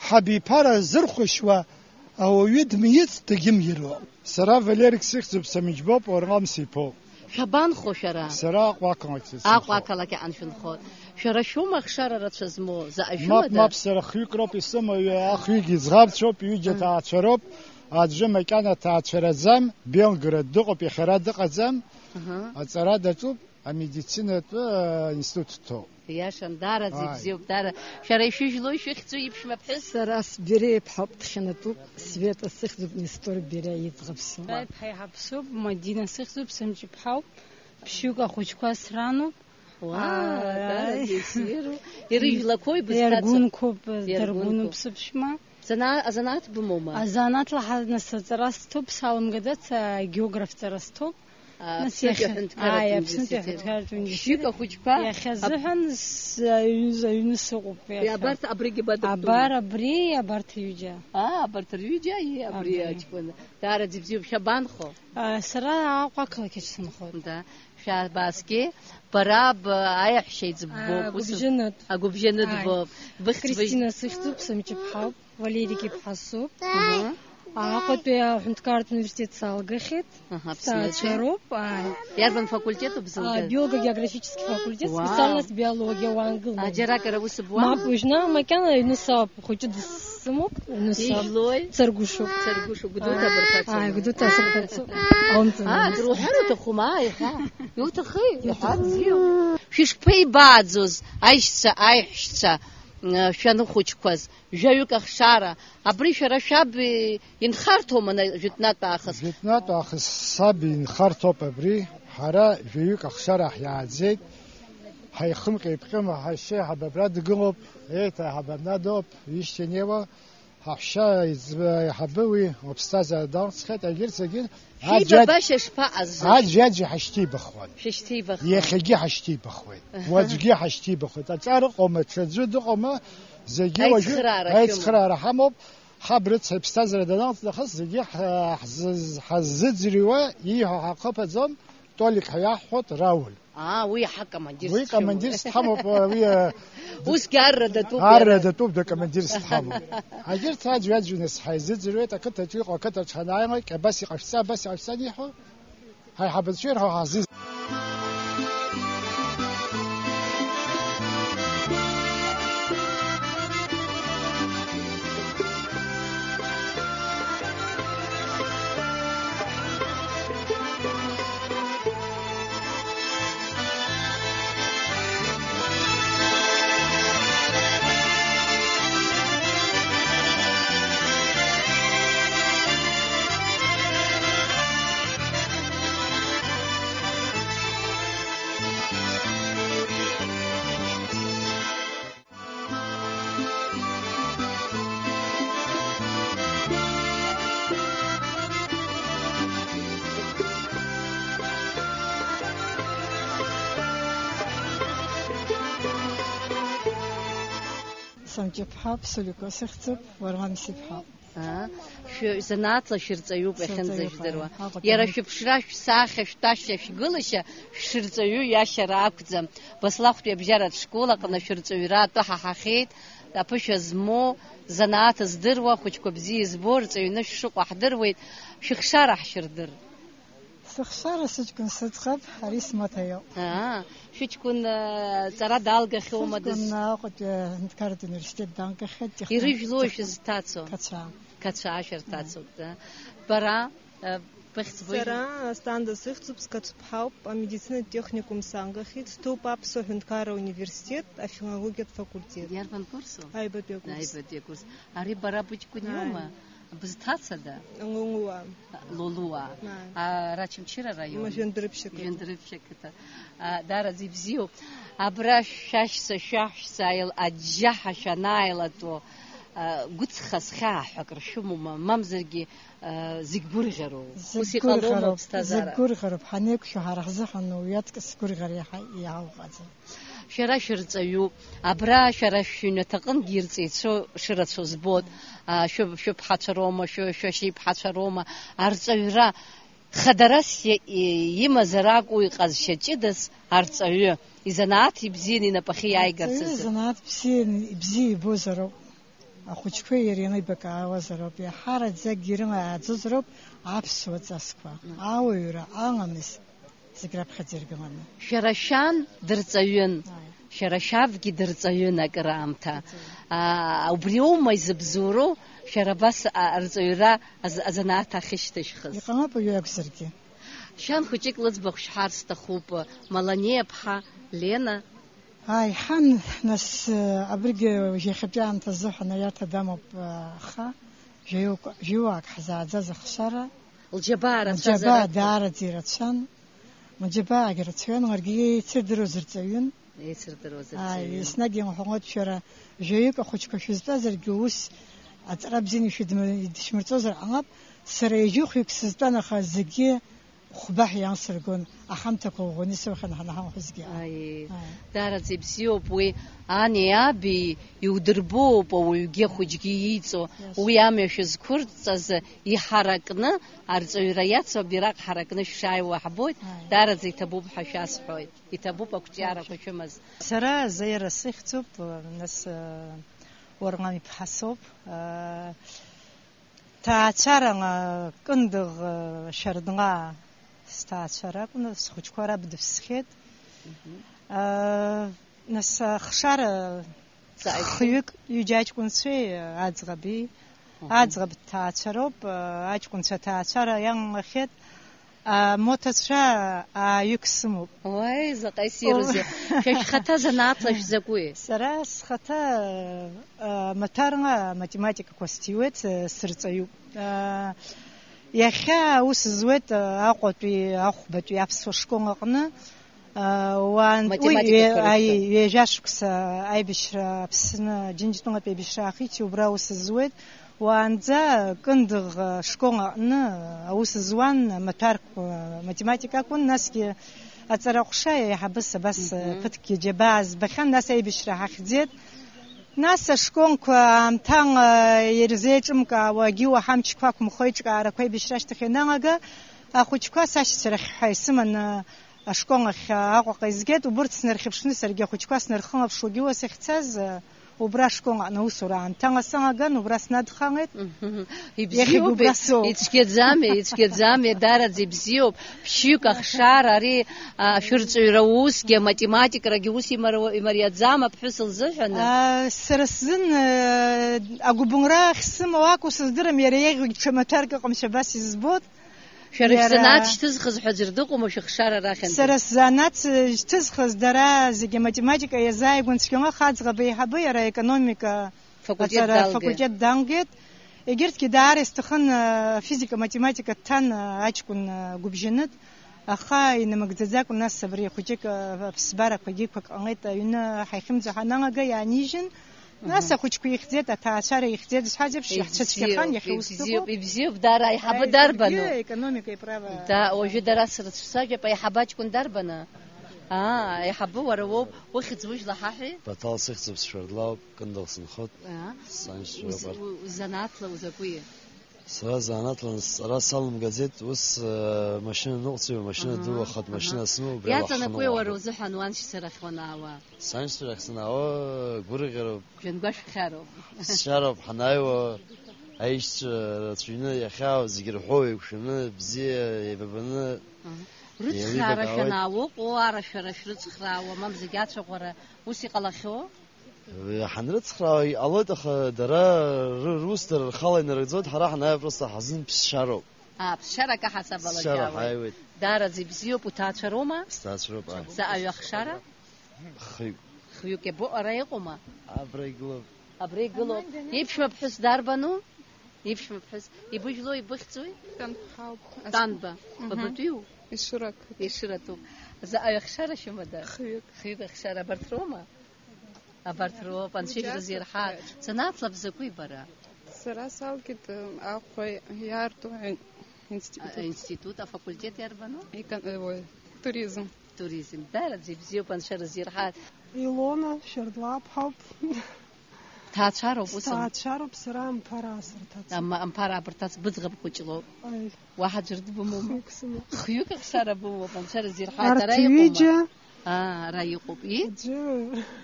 ҳабиԥара зырхәышьуа ауаҩы дмиц, дагьымируа. Сара Валерик сыхьӡуп, Самиџьбоуп, Орҟан сиԥоуп. Шәабанхо шәара? Сара Аҟәа ақалақь сынхоит. Аҟәа ақалақь аҟан шәынхоит. Шәара шәоума ахшара рацәа змоу? Заҟа шәымада? Мап, мап, сара хҩык роуп исымоу, ахҩык иӡӷабцәоуп, ҩыџьа ҭаацәароуп. Аӡәы макьана ҭаацәараӡам, Белгород дыҟоуп, иахьа ара дыҟаӡам. Аҳа. Аҵара даҿуп. Амедицинатә, э, институт ҭоуп. Иашан, даараӡа ибзиоуп, даара. Шәара ишәыжәлои, ишәыхьӡу, иԥшәма ԥҳәыс? Сара Сбериа иԥҳа Ԥҭхьанатәуп, Света сыхьӡуп, Нестор Бериа иӡӷаб соуп. Иԥҳа иҳаԥсуп, Мадина сыхьӡуп, сымҷыԥҳауп, ԥшьҩык ахәыҷқәа срануп. Уаа, аа, даараӡа исируп. Ирыжәлақәоу ибызҭацо? Иаргәынқәоуп, иаргәынқәоуп. Даргәынуп сыԥшәма. Зана-, азанааҭ бымоума? Азанааҭла ҳа-, нас аҵара сҭоуп, салымгаӡац, агеограф ҵара сҭоуп. Нас Аԥснытәи иахьа, аҳәынҭқарратә ааи, Аԥснытәи университет. Аҳәынҭқарратә университет. Шьык ахәыҷқәа. Иахьа Аб- азыҳәан с-, аҩны, аҩны сыҟоуп, иахьа. Абарҭ абригьы бадыртәума? Абар абри, абарҭ ҩыџьа. Аа, абарҭ рҩыџьа, и, абри Абри. Аҷкәын. Даараӡа ибзиоуп, шәабанхо? А, сара Аҟәа ақалақь аҿы сынхоит. Да. Шәабааскьеи, бара б-, аиаҳәшьа иӡбоуп, А, ус? Гәыбжьанытә. Агәыбжьанытә Ааи. Боуп. Быхьӡ быжь- Кристина сыхьӡуп, сынҷыԥҳауп, Валерий иԥҳа соуп. Аҳа. Аҟәатәи аҳәынҭқарратә университет салгахьеит. Аҳа, Аԥсны аҿы. Сҭаацәароуп, ааи. Иарбан факультету А, бзылгаз? Биолого-географический факультет, Уау. Специальность биологиа уаангылон. А, џьаракыр аус буама? Мап, уажәы макьана аҩны саб, хәыҷы дысымоуп, аҩны саб. Ижәлои? Саргәышуп. Саргәышуп, Гәдоуҭа Ааи, абырҭацоума? Ааи, Гәдоуҭа асырбацоуп. Аумҵан. Аа, акыр уҳәар уҭахума, аиҳа? Иуҭахи? Иуҭахи. Иҳәа бзиоуп. Шәышԥеибааӡоз, аишьцәа, аиҳәшьцәа, м, шәаныхәыҷқәаз, жәаҩык ахшара, абри шәара шәаб, э, инхарҭоума на-, жәытәнатә аахыс? Жәытәнатә аахыс саб инхарҭоуп абри. Ҳара жәаҩык ахшара ҳиааӡеит. Ҳаихымҟьа-еиԥҟьыма ҳашьеиҳаб абра дгылоуп, еиҭа аиҳаб абна дыҟоуп, ишьҭанеиуа. Ҳаҳәшьа еиҵбы-, аиҳабы уи уаԥсҭазаара далҵхьеит, егьырҭ зегьы аӡәаӡә-, Шәеибабашьа шԥаҟаз? Аӡәаӡәи ҳашьҭибахуан. Шәышьҭибахуан. Иахьагьы ҳашьҭибахуеит. Аҳа. Уаҵәгьы ҳашьҭибахуеит. Аҿар ыҟоума, ҽаӡәы дыҟоума, зегьы уажәы Аицхыраара шәымоуп. Аицхыраара ҳамоуп. Ҳаб рыцҳа иԥсҭазаара даналҵ нахыс зегьы ҳа-, ҳзыз-, ҳаззыӡырҩуа ииҳәо ҳахыԥаӡом, Толик ҳәа иаҳҳәоит, Рауль. Аа, уи иаҳа командирс Уи дшәымоу. Командирс дҳамоуп, уи, э, Усгьы арра датәуп арра иара. Датәуп, дакомандирс дҳамоуп. Егьырҭ аӡәи-аӡәи нас ҳаизыӡырҩуеит, ақыҭаҿы иҟоу ақыҭаҿы ҳанааилак, абас иҟашәҵа, абас иҟашәҵа аниҳәо, ҳаиҳабацәа ирҳәо ҳазыӡ-. Санҷыԥҳа Ԥсылико сыхьӡуп, Варламис иԥҳа. Аа, шәы-, занааҭла шәырҵаҩуп, Сырҵаҩуп, иахьынӡажәдыруа. Аҟәатәи Иара амш. Шәыԥшра, шәсахьа, шәтәашьа, шәгылашьа, шәырҵаҩу иашьара акәӡам. Баслахәтәи абжьаратә школ аҟны шәырҵаҩра атәы ҳаҳахьеит, аԥышәа змоу, занааҭ здыруа, ахәыҷқәа бзиа избо, рҵаҩны шәшыҟоу ҳдыруеит, шәыхшара ҳшәырдыр. Сыхшара сыҷкәын сыӡӷаб, ари смаҭа иоуп. Аа, шәыҷкәын, э, ҵара далгахьоума, дыз- Сыҷкәын Аҟәатәи аҳәынҭқарратә университет далгахьеит, техническ-, Ирыжәлоуи шәызҭацо? Қацәа. Қацәа ашәа рҭацоуп, да. Бара, э, быхьӡ быжь- Сара Асҭанда сыхьӡуп, сқацәыԥҳауп, амедицинатә техникум салгахьеит, сҭоуп Аԥсуа ҳәынҭқарра университет афилологиатә факультет. Иарбан курсу? Аҩбатәи акурс. Аҩбатәи акурс. Ари бара быҷкәын Ааи. Иоума? Бызҭацада? Лулуа. Лулуа. Ааи. Ара Очамчыра араион. Ма Жәандәрыԥшь ақыҭа. Жәандәрыԥшь ақыҭа. А, даараӡа ибзиоуп. Абра шәашьцәа, шәаҳәшьцәа аил-, аџьаҳа шәанааилатәо, а, гәыҵхас хьаа ҳәа акры шәымоума? Мамзаргьы, а, зегь гәырӷьароуп. Ус иҟалома Зегь гәырӷьароуп, аԥсҭазаара? Зегь гәырӷьароуп. Ҳанеиқәшәо ҳара ҳзыҳәан уи аҵкыс гәырӷьара иаҳа-, иаҳауҟаӡам. Шәара шәырҵаҩуп. Абра шәара шәыҩнаҭаҟынгьы ирҵаҩцәоу шырацәоу збоит. А, шәы-, шәыԥҳацәа роума, шәы-, шәашьеиԥҳацәа роума, арҵаҩра хадарас иа-, и-, имазар акәу иҟазшьа ҷыдаз арҵаҩы, изанааҭ ибзианы инапахьы иааигарц Арҵаҩы азы? Изанааҭ бзианы, ибзиа ибозароуп. Ахәыҷқәеи иареи еилибакаауазароуп, иаҳараӡакгьы ирымааӡозароуп аԥсуа ҵасқәа, Мм. ауаҩра, аламыс, зегь раԥхьаӡа иргыланы. Шәара шәан дырҵаҩын, Ааи. Шәара шәабгьы дырҵаҩын акыраамҭа. Дырҵаҩын. Аа, убри аума изыбзоуроу, шәара абас, а, арҵаҩра аз-, азанааҭ ахьышьҭышәхыз? Иҟалап уи акәзаргьы. Шәан хәыҷык лыӡбахә шәҳәар сҭахуп, Маланиа ԥҳа Лена. Ааи, ҳан, нас, э, абригьы иахьатәи аамҭазы ҳанаҩарҭа дамоуп, э, аха, жәаҩык-, жәаҩуаак ҳзааӡаз ахшара. Лџьабаа рацәазар Лџьабаа акәхап. Даараӡа ирацәан. Лџьабаагьы рацәаҩын, ларгьы еицырдыруаз рҵаҩын. Еицырдыруаз Ааи, рҵаҩын. Еснагь имҳәаӡоит, шәара жәаҩык ахәыҷқәа шәызтәазаргьы ус аҵара бзианы ишәыдм-, идышәмырҵозар ҟалап, сара ҩажәи хәҩык сызтәан, аха зегьы Хәба ҳәа иансыргон, аҳамҭақәа ӷәӷәаны исырхын ҳанаҳамҳәозгьы. Аи, Аи. Даараӡа ибзиоуп уи, ани аби иудырбоуп ауаҩгьы ахәыҷгьы ииҵо. Иашоуп. Уи амҩа шәызқәырҵаз иҳаракны, арҵаҩра иацу абираҟ ҳаракны шәшааиуа ҳбоит, Аи. Даараӡа иҭабуп ҳәа шәасҳәоит. Иҭабуп ақәҿиарақәа Иашоуп. Шәымаз. Сара Заира сыхьӡуп, нас, э, Уарлам иԥҳа соуп. Э, Ҭаацәара, Кындыӷ, Шьардңа сҭаацәара акәны, схәыҷқәа раб дыԥсхьеит. Мгм. Нас ахшара Сааит. Хҩык, ҩыџьа аҷкәынцәеи аӡӷаби. Мгм. Аӡӷаб дҭаацәароуп, аҷкәынцәа ҭаацәара иамамахьеит. Амоҭацәа ааҩык сымоуп. Уаи, заҟа иссирузеи. О. Шәа шәхаҭа занааҭла шәзакәи? Сара схаҭа, а, маҭарла аматематикақәа сҭиуеит, а, сырҵаҩуп. А, иахьа аус зуеит, а, Аҟәатәи, Ахәбатәи аԥсуа школ аҟны. А, уаан-, уи Математикақәа ҩе-, аи, рыхьӡ. Ҩажәа шықәса аибашьра Аԥсны, Џьынџьтәылатәи аибашьра аахиҭи, убра аус зуеит. Уаанӡа Кындыӷ ашкол аҟны аус зуан, амаҭәарқәа, математика акәын, насгьы аҵара аҟәша еиҳабыс абас, мгм, ԥыҭкгьы џьабаа збахьан, нас аибашьра ҳахьӡеит. Нас ашколқәа аамҭала ирзеиҿымкаауа, агьиуа ҳамчқәа ақәымхо аиҿкаарақәа аибашьра ашьҭахь ианалага, ахәыҷқәа сашьцәа рахь ҳәа исыманы ашкол ахь Аҟәаҟа изгеит, убырҭ снархьыԥшны саргьы ахәыҷқәа снархылаԥшуа агьиуа сахьцаз, Убра ашкол аҟны аусура аамҭала салаган, убра снадхалеит. Мгм. Иахьагь убра Ибзиоуп, соуп. Ицәгьаӡами, ицәгьаӡами, даараӡа ибзиоуп. Ԥшьҩык ахшара, ари, а, шәырҵаҩра усгьы, аматематикрагьы ус имариа-, имариаӡам аԥҳәыс лзыҳәан. А, сара сзын, э, агәыбылра ахьсымоу акәу сыздырам, иара иеиӷьу ҽа маҭәарк ыҟамшәа абас избоит. Шәара Иара шәзанааҭ шьҭызхыз ҳәа аӡәыр дыҟоума шәыхшара рахьынтәи? Сара сзанааҭ шьҭызхыз дара зегьы аматематика иазааигәан, цәгьала аӡӷаб еиҳабы иара аекономика Факультет аҵара далгеит. Афакультет далгеит. Егьырҭгьы даара исҭахын, а, физика, математика дҭан, а, аҷкәын, а, гәыбжьанытә, аха инамыгӡаӡакәа нас абри хәыҷык, а, аԥсабарақәагьы қәак ҟалеит, аҩны ҳаихьымӡо ҳаналага иаанижьын. Нас Мгм. ахәыҷқәа ихьӡеит, аҭаацәара ихьӡеит, зҳәаз еиԥш, иаҳцәыцәгьахан, Ибзиоуп, иахьа ус ибзиоуп, дыҟоуп. Ибзиоуп, дара аиҳабы Аи, дарбану? Зегьы економикеи права. Да, уажәы дара срыцәцәажәап, аиҳабы аҷкәын дарбану? Аа, аиҳабы уара уоуп, ухьӡ ужәла ҳаҳәеи? Баҭал сыхьӡуп, сшәардлаауп, Кындыӷ сынхоит. Аа. Саншьцәа Уз-, абарҭ. У-, узанааҭла узакәи? Сара занааҭла сҵара салымгаӡеит, ус, э, машьына ныҟәцаҩуп, машьына Аҳа, ду, ахатә аҳа. машьына сымоуп, убри ала Иаҵанакуеи ҳанылаҳауп. Уара узыҳәан уаншьцәа рахь уанаауа? Саншьцәа рахь санаауа гәырӷьароуп. Жәҩангәашә хьароуп. Ԥсшьароуп, ҳанааиуа аишьцәа рацәаҩны иахьа зегьы рҳәоу еиқәшәаны, бзиа еибабаны Аҳа. Рыцхраара еилибакаауеит. Шәанаауа ыҟоу, арашәара шәрыцхраауа, мамзаргьы ацәаӷәара ус иҟалахьоу? Ҳанрыцхраауа иҟалоит, аха дара ры-, рус дара рхала инарыгӡоит, ҳара ҳанааи просто ҳазын ԥсшьароуп. Аа, ԥсшьара акы ҳасабалагьы Ԥсшьара ауеит. Ҳаиуеит. Даараӡа ибзиоуп, уҭаацәароума? Сҭаацәароуп, ааи. Заҟаҩы ахшара? Хҩык. Хҩык иабо-, ара иҟоума? Абра игылоуп. Абра игылоуп. Иԥшәма ԥҳәыс дарбану? Иԥшәма ԥҳәыс. Ибыжәлои, ибыхьӡуи? Танбхауп. Танба. Мгм. Бабатәиу? Ешыра ақыҭа. Ешыратәуп. Заҟаҩы ахшара шәымада? Хҩык. Хҩык ахшара. Абарҭ роума? Абарҭ роуп, анцәа ижәра зирҳар. Занааҭла бзакәи бара? Сара салгеит, э, Аҟәа иаарту аин-, институт. А, институт, афакультет иарбану? Икон-, э, ой, туризм. Туризм. Даараӡа ибзиоуп, анцәа рызирҳар. Илона Шьардлаԥҳа ауп. Ҭаацәароуп, ус ам- Сҭаацәароуп, сара Амԥараа сырҭацоуп. Ам-, Амԥараа бырҭац, быӡӷаб хәыҷ лоуп. Аи. Уаҳа ӡәыр дбымоума? Хҩык сымоуп. Хҩык ахшара бымоуп, анцәа рызирҳар, Арҭ ара иҟоума? Ҩыџьа. Аа, ара иҟоуп. И? Аӡәы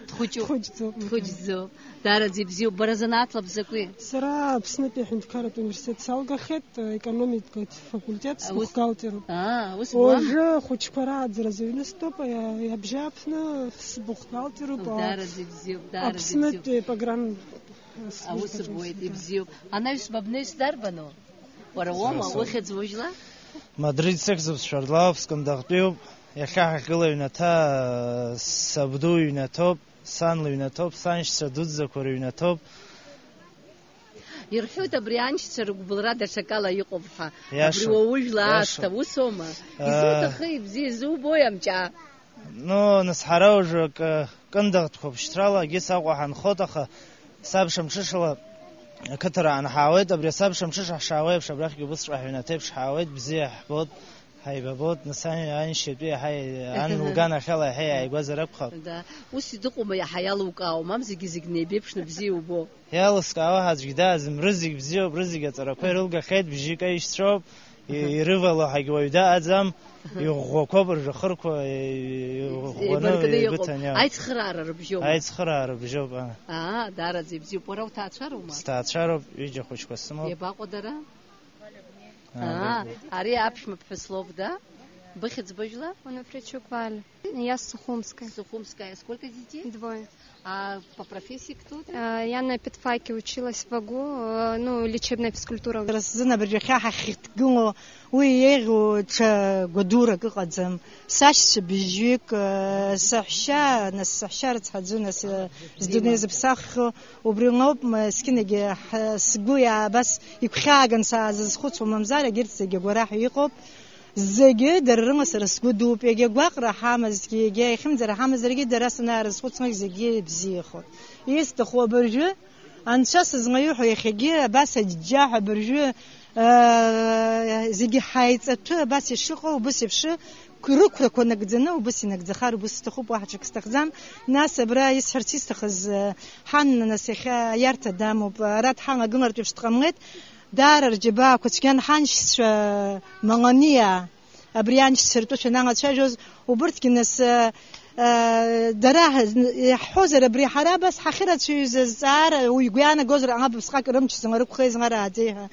Дхәыҷуп. Дхәыҷӡоуп. Дхәыҷӡоуп. Даараӡа ибзиоуп. Бара занааҭла бзакәи? Сара Аԥснытәи аҳәынҭқарратә университет салгахьеит, економикатә факультет, Аус-, сбухгалтеруп. Аа, ус буама? Уажәы ахәыҷқәа рааӡара азы аҩны стәоуп, иа-, иабжьаԥны сбухгалтеруп, а, Даараӡа ибзиоуп, даараӡа ибзиоуп. Аԥснытәи программа Аус службаҿы буеит, сынтәа. Ибзиоуп. Анаҩс бабнеишь дарбану? Уара уоума, Сара соуп. Ухьӡ ужәла? Мадрид сыхьӡуп, сшәардлаауп, скындыӷтәиуп. Иахьа ҳахьгылоу аҩнаҭа, сабду иҩнаҭоуп, сан лыҩнаҭоуп, саншьцәа дуӡӡақәа рыҩнаҭоуп. Ирҳәоит абри аншьцәа рыгәбылра даҽакала иҟоуп ҳәа. Иашоуп. Абри уа ужәла Иашоуп. Аасҭа, усоума? Э. Изуҭахи, бзиа изубои амҿа? Ну, нас ҳара уажәы акы кындыӷтәқәоуп шьҭрала, егьыс Аҟәа ҳанхоит, аха сабша мҽышала ақыҭара аанҳаауеит, абри асабша мҽыша ҳшаауеиԥш, абрахьгьы убысҵәҟьа ҳаҩнаҭеиԥш ҳаауеит, бзиа ҳбоит, Ҳаибабоит, нас, ан-, аншьатәи иаҳа ан лганахьала иаҳа иааигәазар акәхап. Да. Ус идыҟоума, иаҳа иалукаауа, мамзаргьы зегь неибеиԥшны бзиа убо? Иалыскаауа аӡәгьы дааӡам, рызегь бзиоуп, рызегь аҵарақәа ирылгахьеит, бжьык аишьцәоуп, и-, ирывало ҳагь уаҩ даҟаӡам, иӷәӷәақәоуп ржәахырқәа, и-, иӷәӷәаны еибаркны иҟоуп. Еибыҭан, иа. Аицхыраара рыбжьоума? Аицхыраара рыбжьоуп, а. Аа, даараӡа ибзиоуп. Уара уҭаацәароума? Сҭаацәароуп, ҩыџьа хәыҷқәа сымоуп. Иабаҟоу дара? Аа, аа, ари аԥшәма ԥҳәыс лоуп, да? Быхьӡ быжәла? Унафричук Валя. Я с Сухумской. Сухумская. Сколько детей? Двое. А по профессии кто ты? А, я на педфаке училась в ВАГУ, э, ну, лечебная физкультура. Сара сзын абыржәы ахьа ҳахьҭгылоу уи еиӷьу ҽа гәадурак ыҟаӡам. Сашьцәа быжьҩык, э, саҳәшьа, нас саҳәшьа рыцҳаӡоу, нас, э, здунеи зыԥсаххьоу, убри лоуп, м-, есқьынагьы ҳа-, сгәы иа-, абас игәхьааган саазызхәыцуа, мамзар, егьырҭ зегьы агәараҳәа иҟоуп. Зегьы дара рыма сара сгәы дууп, иагьа гәаҟра ҳамазҭгьы, иагьа ихьымӡара ҳамазаргьы, дара санаарызхәыцлак зегьы ибзиахоит. Исҭаху абыржәы, Анцәа сызмаҩу ҳәа иахьагьы, абас аџьџьаҳәа абыржәы, аа, зегьы ҳаиҵаҭәы абас ишыҟоу, убыс еиԥш, рықәрақәа нагӡаны, убыс инагӡахар, убыс сҭахуп, уаҳа ҽак сҭахӡам. Нас абра исҳәарц исҭахыз, ҳан, нас, иахьа аиарҭа дамоуп, ара дҳалагылартә еиԥш дҟамлеит, даара рџьабаақәа цәгьан ҳаншьцәа Маланиа, абри аншьцәа ртәы шәаналацәажәоз, убырҭгьы нас, э, э, дара ҳаз-, иаҳҳәозар, абри ҳара абас ҳахьырацәаҩыз азҵаара уи игәы иаанагозар, ҟалап, усҟак рымч зларықәхеи зларааӡеи ҳәа.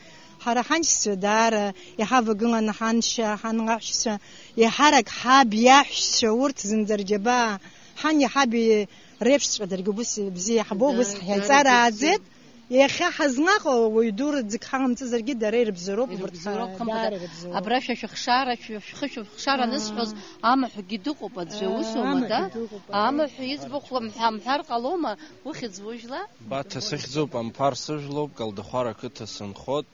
Ҳара ҳаншьцәа даара иҳавагылан, ҳаншьа, ҳанлаҳәшьцәа, еиҳарак ҳаб иаҳәшьцәа, урҭ зынӡа рџьабаа, ҳани ҳаби реиԥшҵәҟьа даргьы убыс бзиа иаҳбо, убыс ҳаиҵарааӡеит. Иахьа ҳазлаҟоу уаҩ ду рыӡык ҳаламҵазаргьы, дара ирыбзоуроуп, убарҭ ирыбзоуроуп, ҳа-, хымԥада. Даара ирыбзоуроуп. Абра шәа шәыхшара, шәа-, шәхы шәыхшара анысҳәоз, амаҳәгьы дыҟоуп аӡәы, усоума, да? Амаҳә дыҟоуп, амаҳә амаҳә иӡбахә амҳәа-, амҳәар ҟалома? Ухьӡ ужәла? Баҭа сыхьӡуп, Амԥар сыжәлоуп, Галдахәара ақыҭа сынхот.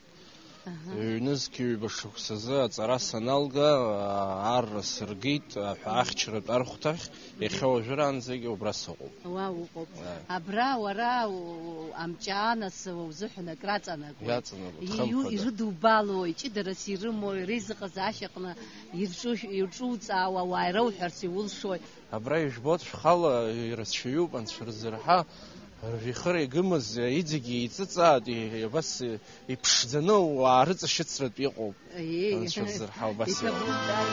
Аҳа. Ҩнызқь ҩба шықәсазы аҵара саналга, аа, арра сыргеит, аҳәа-, ахьчаратә архәҭахь, иахьа уажәраанӡагьы убра сыҟоуп. Уа уҟоуп. Ааи. Абра уара у-, амҿаанацауа узыҳәан акраҵанакуеит. Иаҵанакуеит, иу-, хымԥада. Ирыдубалои, ҷыдарас ирымои, реизыҟазаашьа аҟны ирҿу-, ирҿуҵаауа ауаа ирауҳәарц иулшои? Абра ижәбоит, шәхала ирацәаҩуп, анцәа рзырҳа, ржәихыра игымыз иҵегьы еиҵыҵаат, и-, абас иԥшӡаны уаарыҵашьыцратә иҟоуп. Еи. Анцәа рзырҳа убас иҟоуп. Иҭабуп, дад.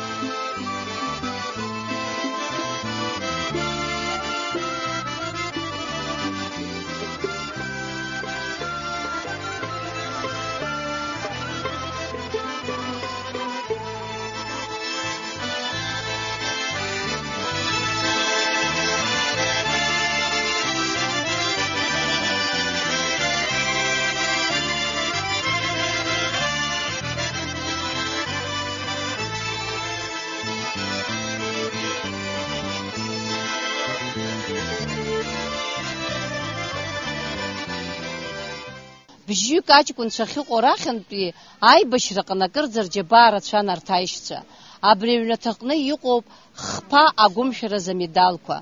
Бжьҩык аҷкәынцәа ахьыҟоу рахьынтәи аибашьраҟны акырӡа рџьабаа рацәан арҭ аишьцәа. Абри аҩнаҭаҟны иҟоуп хԥа агәымшәаразы амедалқәа,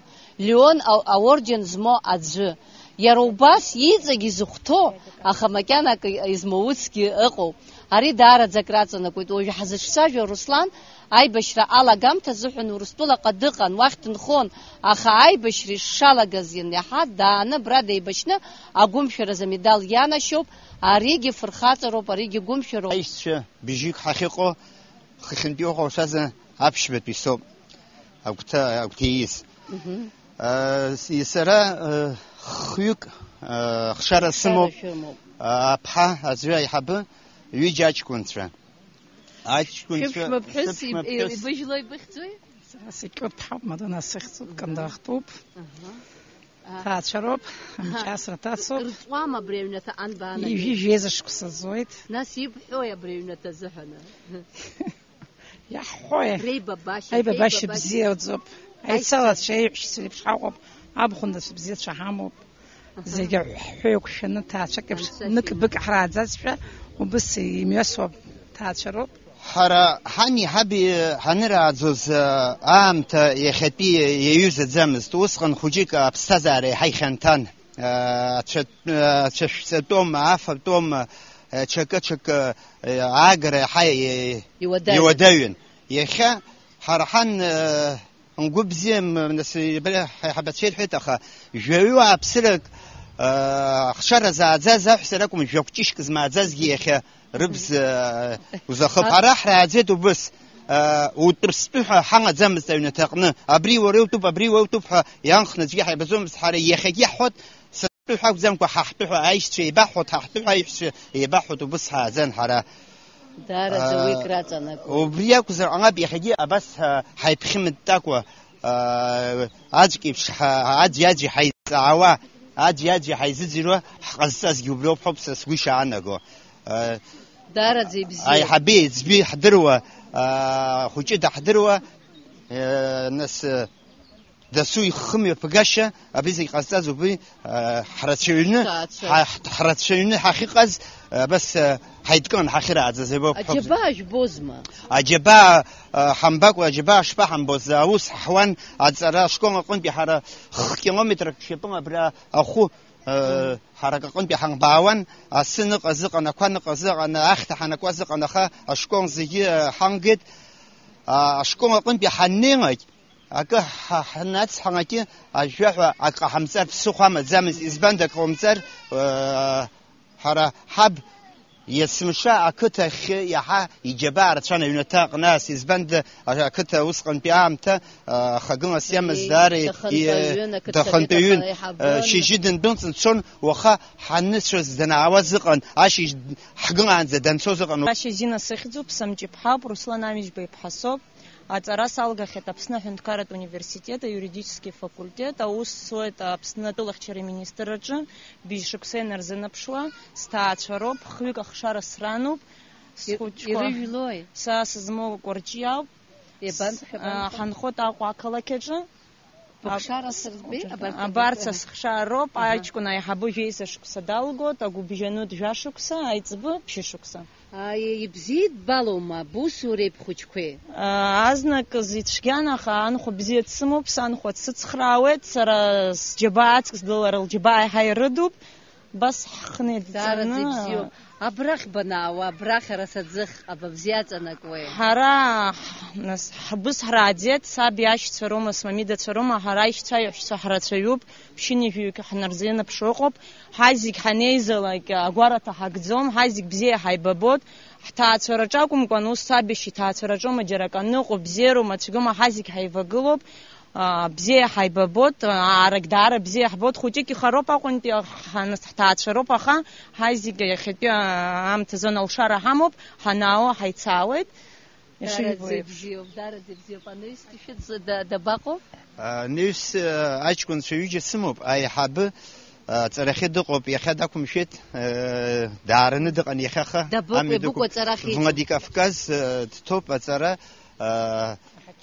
Леон а-, аорден змоу аӡәы. Иара убас иҵегь изыхәҭоу, аха макьана акы измоуцгьы ыҟоуп. Ари даараӡа акраҵанакуеит. Уажә ҳзыҿцәажәо Руслан аибашьра алагамҭа азыҳәан Урыстәылаҟа дыҟан, уахь дынхон, аха аибашьра ишшалагаз ианиаҳа, дааны абра деибашьны агәымшәаразы амедал ианашьоуп. Аригьы фырхаҵароуп, аригьы гәымшәароуп. Аишьцәа бжьҩык ҳахьыҟоу, хыхьынтәи иҟоу сазы аԥшьбатәи соуп, агәҭа, агәҭа ииз. Мгм. Э, с-, сара, э, хҩык, э, хшара сымоуп. Хшара шәымоуп. Аԥҳа аӡәы аиҳабы, ҩыџьа аҷкәынцәа. Аҷкәынцәа, шәыԥшәма ԥҳәыс сыԥшәма иб-, ԥҳәыс. Ибыжьло ибыхьӡои? Сара Секиур Ҭҳауп, Мадонна сыхьӡуп, Мгм. Кандаахтәуп. Аҳа. Ҭаацәароуп, амҿиасра ҭацоуп. Рҵуама абри аҩнаҭа анбаанагеи? Ижәи жәеиза шықәса зоит. Нас ибҳәои абри аҩнаҭа азыҳәаны? Иаҳҳәои? Реибабашьа, аибабашьа реибабашьа. Бзиаӡоуп. Аишьцәа. Аицалацәа, аиҳәшьцәа реиԥш ҳаҟоуп, абхәындацәа бзиацәа ҳамоуп. Аҳа. Зегьы ҳәаҩык шәаны ҭаацәак еиԥш анцәа нык-бык ҳрааӡазшәа, убыс имҩасуа ҭаацәароуп. Ҳара ҳани ҳаби ҳанырааӡоз, аамҭа иахьатәи иаҩызаӡамызт. Усҟан хәыҷык аԥсҭазаара иаҳа ихьанҭан. Ацәа-, ацәашәҵатәом, афатәом, ҽакы-ҽакы аагара иаҳа и-, Иуадаҩын. Иуадаҩын. Иахьа ҳара ҳан, э, ҳгәы бзиам, нас, абри ҳаиҳабацәа ирҳәеит, аха жәаҩы уааԥсырак, э, ахшара зааӡаз аҳәса ракәым, жәа-кәҷышьк змааӡазгьы иахьа рыбз, э, узахып. Ҳара ҳрааӡеит убыс, э, утәырстәы ҳәа ҳанаӡамызт аҩнаҭаҟны. Абри уара иутәуп, абри уа иутәуп ҳәа ианхны аӡәгьы ҳаибаӡомызт. Ҳара иахьагьы иаҳҳәоит, сатәы ҳәа акәӡамкәа, ҳа ҳтәы ҳәа аишьцәа еибаҳҳәоит, ҳа ҳтәы ҳәа аишьцәа еибаҳҳәоит, убыс ҳааӡан ҳара. Даараӡа уи, а, краҵанакуеит. Убри акәзар ҟалап, иахьагьы абас, а, ҳаиԥхьымыттакәа, а, аӡәк еиԥш ҳа-, аӡәи-аӡәи ҳаиҵаауа, аӡәи-аӡәи ҳаизыӡырҩуа ҳҟазҵазгьы убриоуп ҳәоуп са сгәы ишаанаго. А, даараӡа ибзиоуп. Аиҳаби еиҵби ҳдыруа, а, хәыҷы даҳдыруа, а, нас, а, дасу ихы мҩаԥгашьа, абри зегь ҟазҵаз убри, а, ҳрацәаҩны, ҳа-, ҳрацәаҩны ҳахьыҟаз, а, абас, а, ҳаидкыланы ҳахьырааӡаз еибоуп ҳәа. Аџьабаа жәбозма? Аџьабаа, а, ҳамбакәа, аџьабаа шԥаҳамбоз, аус ҳуан, аҵара ашкол аҟынтәи ҳара х-километрак шьапыла абра ахәы, а, ҳарак аҟынтәи ҳамбаауан, асы ныҟаз ыҟан, ақәа ныҟаз ыҟан, ахьҭа ҳанакуаз ыҟан, аха ашкол зегьы, а, ҳамгеит. А, ашкол аҟынтәи ҳаннеилак, акы ҳа-, ҳнацҳалакгьы ажәжәаҳәа ак ҟаҳамҵар ԥсыхәа амаӡамызт, избанда ак ҟаумҵар, э, ҳара ҳаб есымша ақыҭахьы иаҳа иџьабаа рацәан аҩнаҭа аҟны ас, избанда а-, ақыҭа усҟантәи аамҭа, э, ахагылас иамаз даара и-, дахантәаҩын, ақыҭа дахантәаҩын, совет аҟны аиҳабын. Э, шьыжьы дындәылҵын дцон, уаха ҳаныцәоз данаауаз ыҟан, ашьыжь ҳгылаанӡа данцоз ыҟан. Ашьыжь Зина сыхьӡуп, сымҷыԥҳауп, Руслан Амижьба иԥҳа соуп. Аҵара салгахьеит Аԥсны аҳәынҭқарратә университет, аиуридически факультет, аус суеит Аԥсны атәылахьчара министрраҿы, быжь шықәса инарзынаԥшуа, сҭаацәа роуп, хҩык ахшара срануп, схәыҷқәа. Ирыжәлои? Са сызмоу Кәарҷиа ауп. Иабанӡахьоу, а, абанӡа? Ҳанхоит Аҟәа ақалақь аҿы. Быхшара сырбеи, абарҭ абарҭ абарҭ са сыхшароуп, аҳа, аҷкәын аиҳабы жәеиза шықәса далгоит, агәыбжьанытә жәа шықәса, аиҵбы ԥшьышықәса. Ааи, ибзиа идбалоума, бусуреи бхәыҷқәеи? Аа, азныказ ицәгьан, аха анхәа бзиа дсымоуп, санхәа дсыцхраауеит, сара сџьабаа аҵкыс длалара лџьабаа еиҳа ирыдуп, абас ҳхы неидҵаны. Даараӡа ибзиоуп. Абрахь банаауа, абрахь арасаӡыхь, абабзиа аҵанакуеи? Ҳара, нас, ҳбыс ҳрааӡеит, саб иашьцәа роума, смамидацәа роума, ҳара аишьцәа-иаҳәшьцәа ҳрацәаҩуп, ԥшьынҩажәаҩык ҳнарзынаԥшуа ыҟоуп. Ҳазегь ҳанеизалак, агәараҭа ҳагӡом, ҳазегь бзиа ҳаибабот. Ҳҭаацәараҿы акәымкәан, ус саб иашьа иҭаацәараҿоума, џьара акы аныҟоуп, бзиароума, цәгьоума, ҳазегь ҳаивагылоуп. А, бзиа ҳаибабот, аарагь даара бзиа ҳбот, хәыҷык ихароуп Аҟәантәи, ҳа-, нас ҳҭаацәароуп, аха ҳазегь иахьатәи, а, аамҭазы алшара ҳамоуп, ҳанаауа ҳаицаауеит. Ишибо еиԥш. Даараӡа ибзиоуп, даараӡа ибзиоуп. Анаҩс дышәыӡ-, да-, дабаҟоу? Анаҩс, а, аҷкәынцәа ҩыџьа сымоуп, аиҳабы, а, аҵарахьы дыҟоуп, иахьа дақәымшәеит, а, даараны дыҟан иахьаха. Дабыкәу, амҩа дықәуп. Ибыкәу аҵарахь иҵоу? Владикавказ, а, дҭоуп аҵара, а,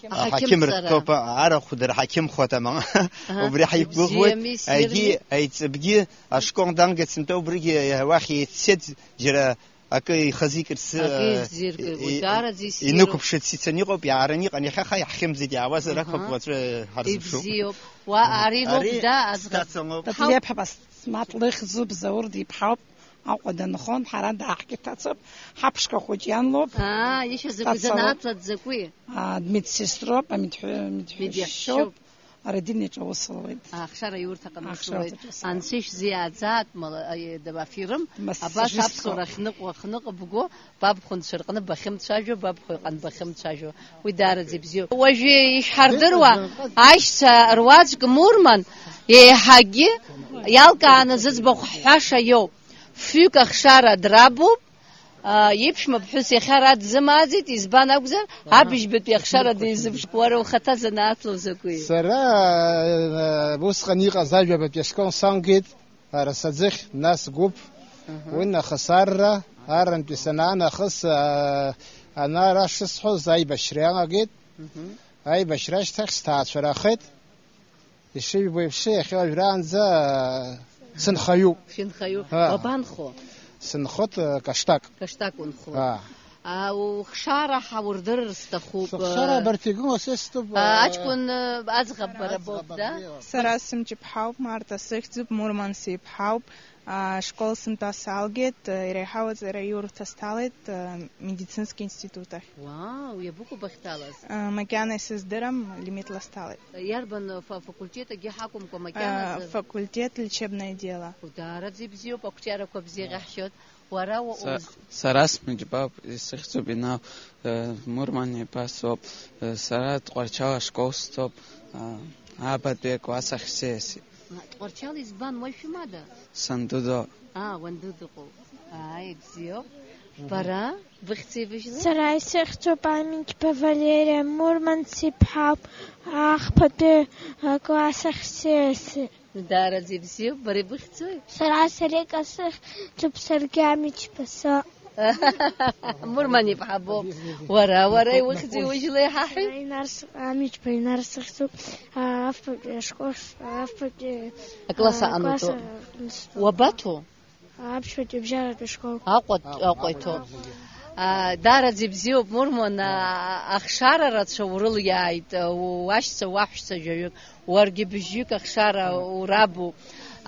аҳақьымҵара. Аҳақьымра дҭоуп, арахә дырҳақьымхуа тамам. Аҳа. Убри ҳаиқәгәыӷуеит, ибзиами, ссирми. Егьи аиҵыбгьы ашкол дангеит сынтәа убригьы уахь еиццеит, џьара акы ихазикырц, акы, э, изиркырц, и-, даараӡа иссируп. Инықәыԥшырц ицаны иҟоуп, иаараны иҟан, иахьа ҳа иаҳхьымӡеит, иаауазар, аха, аҳа, уаҵәы ҳарзыԥшуп. Ибзиоуп. Уа, ари лоуп, ари да, аӡӷаб. Сҭацалоуп. Ҳауп. Даҭлеиԥҳа Басмаҭ лыхьӡуп, Заур диԥҳауп, Аҟәа данхон, ҳара дааҳкьаҭацоуп, ҳаԥшқа хәыҷ иан лоуп. Аа, ишәа закәи, сҭацалоуп. Занааҭла закәи? Аа, медсестроуп, амедҳәы-, медҳәышьоуп. Медиашьоуп. Арадин иҿы аус луеит. Ахшара аиурҭаҟны аус луеит. Ахшара аиурҭаҿы аус луеит. Анцәа ишәзиааӡа, атәмала, аи, даба, афирм, абас аԥсуара ахьныҟәо, ахьныҟәыбго, бабхәынцәа рҟны бахьымцәажәо, бабхәа иҟны бахьымцәажәо. Уи даараӡа ибзиоуп. Уажәы ишәҳардыруа, аишьцәа руаӡәк Мурман еиҳагьы иалкааны зыӡбахә ҳҳәаша иоуп. Фҩык ахшара драбуп, а, иԥшәма ԥҳәыс иахьа ара дзымааӡеит, избан акәзар, аҳа, абыжьбатәи ахшара дизыԥш-, уара ухаҭа занааҭла узакәи? Сара, а, усҟан иҟаз ажәабатәи ашкол сангеит, арасаӡыхь, нас гәыԥ, аҳа, уи нахыс арра, аррантәи санаанахыс, а, ана ара шысҳәоз аибашьра иалагеит. Мгм. Аибашьра ашьҭахь сҭаацәарахеит. Ишыжәбо еиԥш, иахьа уажәраанӡа сынхаҩуп. Шәынхаҩуп. Аа. Уабанхо? Сынхоит, э, Каштак. Каштак унхоит. Аа. А, ухшара ҳаурдырыр сҭахуп. Сыхшара абарҭ игылоу сыступ, а, э, аҷкәын, э, аӡӷаб бара боуп, аӡӷаб да? Абриоуп. Сара сымҷыԥҳауп, Марҭа сыхьӡуп, Мурман сиԥҳауп. Ашкол сынтәа салгеит, иреиҳау аҵараиурҭа сҭалеит, медицинский институт ахь. Уау, иабыкәу бахьҭалаз? Макьана исыздырам, лимитла сҭалеит. Иарбан фа-, факультет, акгьы ҳакәымкәа, макьаназы? Факультет лечебное дело. Даараӡа ибзиоуп, ақәҿиарақәа бзиа ҟаҳшьоит. Уара уа-, Са-, уз- сара смыџьбоуп, исыхьӡуп Инал, э, Мурман иԥа соуп, э, сара Тҟәарчал ашкол сцоуп, э, абатәи акласс ахь сиасит. Тҟәарчал избан, уаҩ шәымада? Санду доуп. Аа, уанду дыҟоуп. Ааи, бзиоуп. Бара, быхьӡ-еибашьла? Сара исыхьӡуп Амичба Валериа, Мурманс иԥҳауп, ахԥатәи акласс ахь сиасит. Даараӡа ибзиоуп, бара ибыхьӡои? Сара Сарика сыхьӡуп, саргьы Амичба соуп. Мурман иԥҳа боуп. Уара, уара иухьӡи уажәла иҳаҳәи? Инар с-, Амичба Инар сыхьӡуп. А, афбатәи ашкол с-, афбатәи, акласс а, аҟанаҵо. Акласс аҟанаҵо. Уабаҭоу? Аԥшьбатәи абжьаратәи ашкол. Аҟәатә, Аҟәа, Аҟәа иҭоуп. Аҟәа. А, даараӡа ибзиоуп, Мурман, а, ахшара рацәа урылиааит, а, уашьцәа, уаҳәшьцәа жәаҩык, уаргьы быжьҩык ахшара урабу.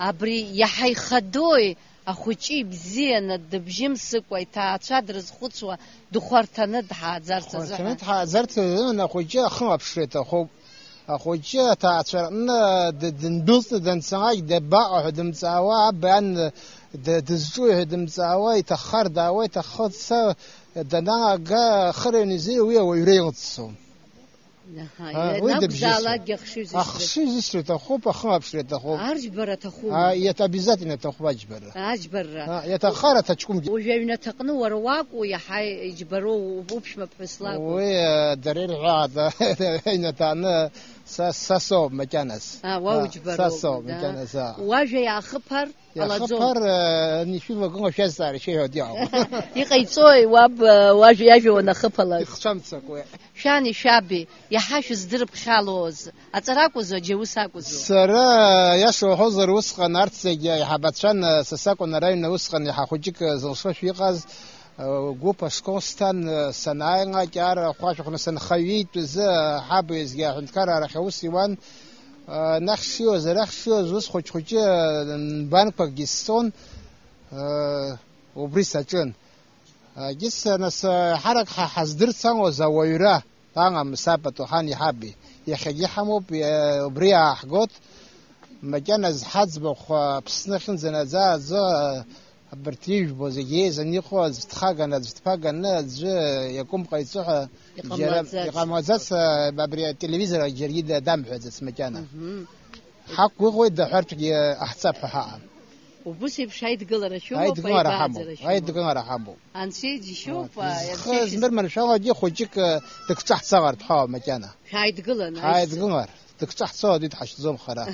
Абри иаҳа ихадои? Ахәыҷы ибзианы, дыбжьымсыкәа, иҭаацәа дрызхәыцуа, дыхәарҭаны дҳааӡарц азыҳәан. Дхәарҭаны дҳааӡарц азыҳәан ахәыҷы ахылаԥшра иҭахуп. Ахәыҷы аҭаацәа рҟны д-, дындәылҵны данцалак, дабаҟоу ҳәа дымҵаауа, аб иан д-, дызҿуи ҳәа дымҵаауа, иҭаххар даауа, иҭаххо дца, данаага, ахы рыҩны изы уи ауаҩра илҵцо. Аҳа, А, уи ианакәзаалакгьы дыбжьысуеит. Ахшыҩ зысҭо. Ахшыҩ зысҭо иҭахуп, ахылаԥшра иҭахуп. Арџьбара аҭахума? А, иаҭ-, обязательно иҭахуп аџьбара. Аџьбарра. А, иаҭаххар аҭаҷкәымгьы. Уажәы аҩнаҭаҟны уара уакәу иаҳа иџьбароу уԥшәма ԥҳәыс лакәу? Уи, а, дара ирҳәаат, аҩнаҭаҟны са, са соуп макьаназ. А, уа А, уџьбароуп, са соуп да? Макьаназ, а. Уажәа иаахыԥар? Иахыԥар, э, анишәывагылоу шәазҵаара шәеиҳәо диаауп. Иҟаиҵои уаб, э, уажә иажәа уанахыԥалак? Ихцәамцакуеи. Шәани шәаби, иаҳа шәыздырԥхьалоз, аҵара акәызу, аџьаус акәызу? Сара, иаша уҳәозар, усҟан арҭ зегьы аиҳабацәан, э, са сакәын ара аҩны усҟан иаҳа хәыҷык, э, зылшошәа иҟаз, э, гәыԥ ашкол сҭан, э, санааи, ааигәа аҿар ахәашәахәны санхаҩитәыз, э, ҳаб уеизгьы аҳәынҭқарра арахь аус иуан, Нахь шиоз, арахь шиоз, ус хәыҷ-хәыҷы нбанқәакгьы сцон, убри саҿын. Егьыс, нас, ҳарак ҳа ҳаздырцалоз ауаҩра, аамыс апату ҳани ҳаби. Иахьагьы иҳамоуп, убри ааҳгоит. Макьаназ ҳаӡбахә Аԥсны ахьынӡанаӡааӡо, Абарҭ ижәбо зегьы еизаны иҟоу аӡә дхаганы, аӡә дԥаганы, аӡәы иакәым ҟаиҵо ҳәа џьара Иҟамлаӡац. Иҟамлаӡац, а, абри ателевизор џьаргьы да-, дамҳәаӡац макьана. Мгм. Ҳақәгәыӷуеит, даҳәартәгьы ҟаҳҵап ҳәа ҳаҟам. Убыс еиԥш аидгылара шәымоуп, Аидгылара аибааӡара ҳамоуп, шәымоуп. Аидгылара ҳамоуп. Анцәа иџьшьоуп, Вот. а, Зхы анцәа шьыз- змырманшәало егьи хәыҷык, а, дыкҿаҳҵалартә ҳауа макьана. Ҳаидгылан, аиԥш. Ҳаидгылар. Дыкҿаҳҵо аӡәы дҳашьҭӡом хара.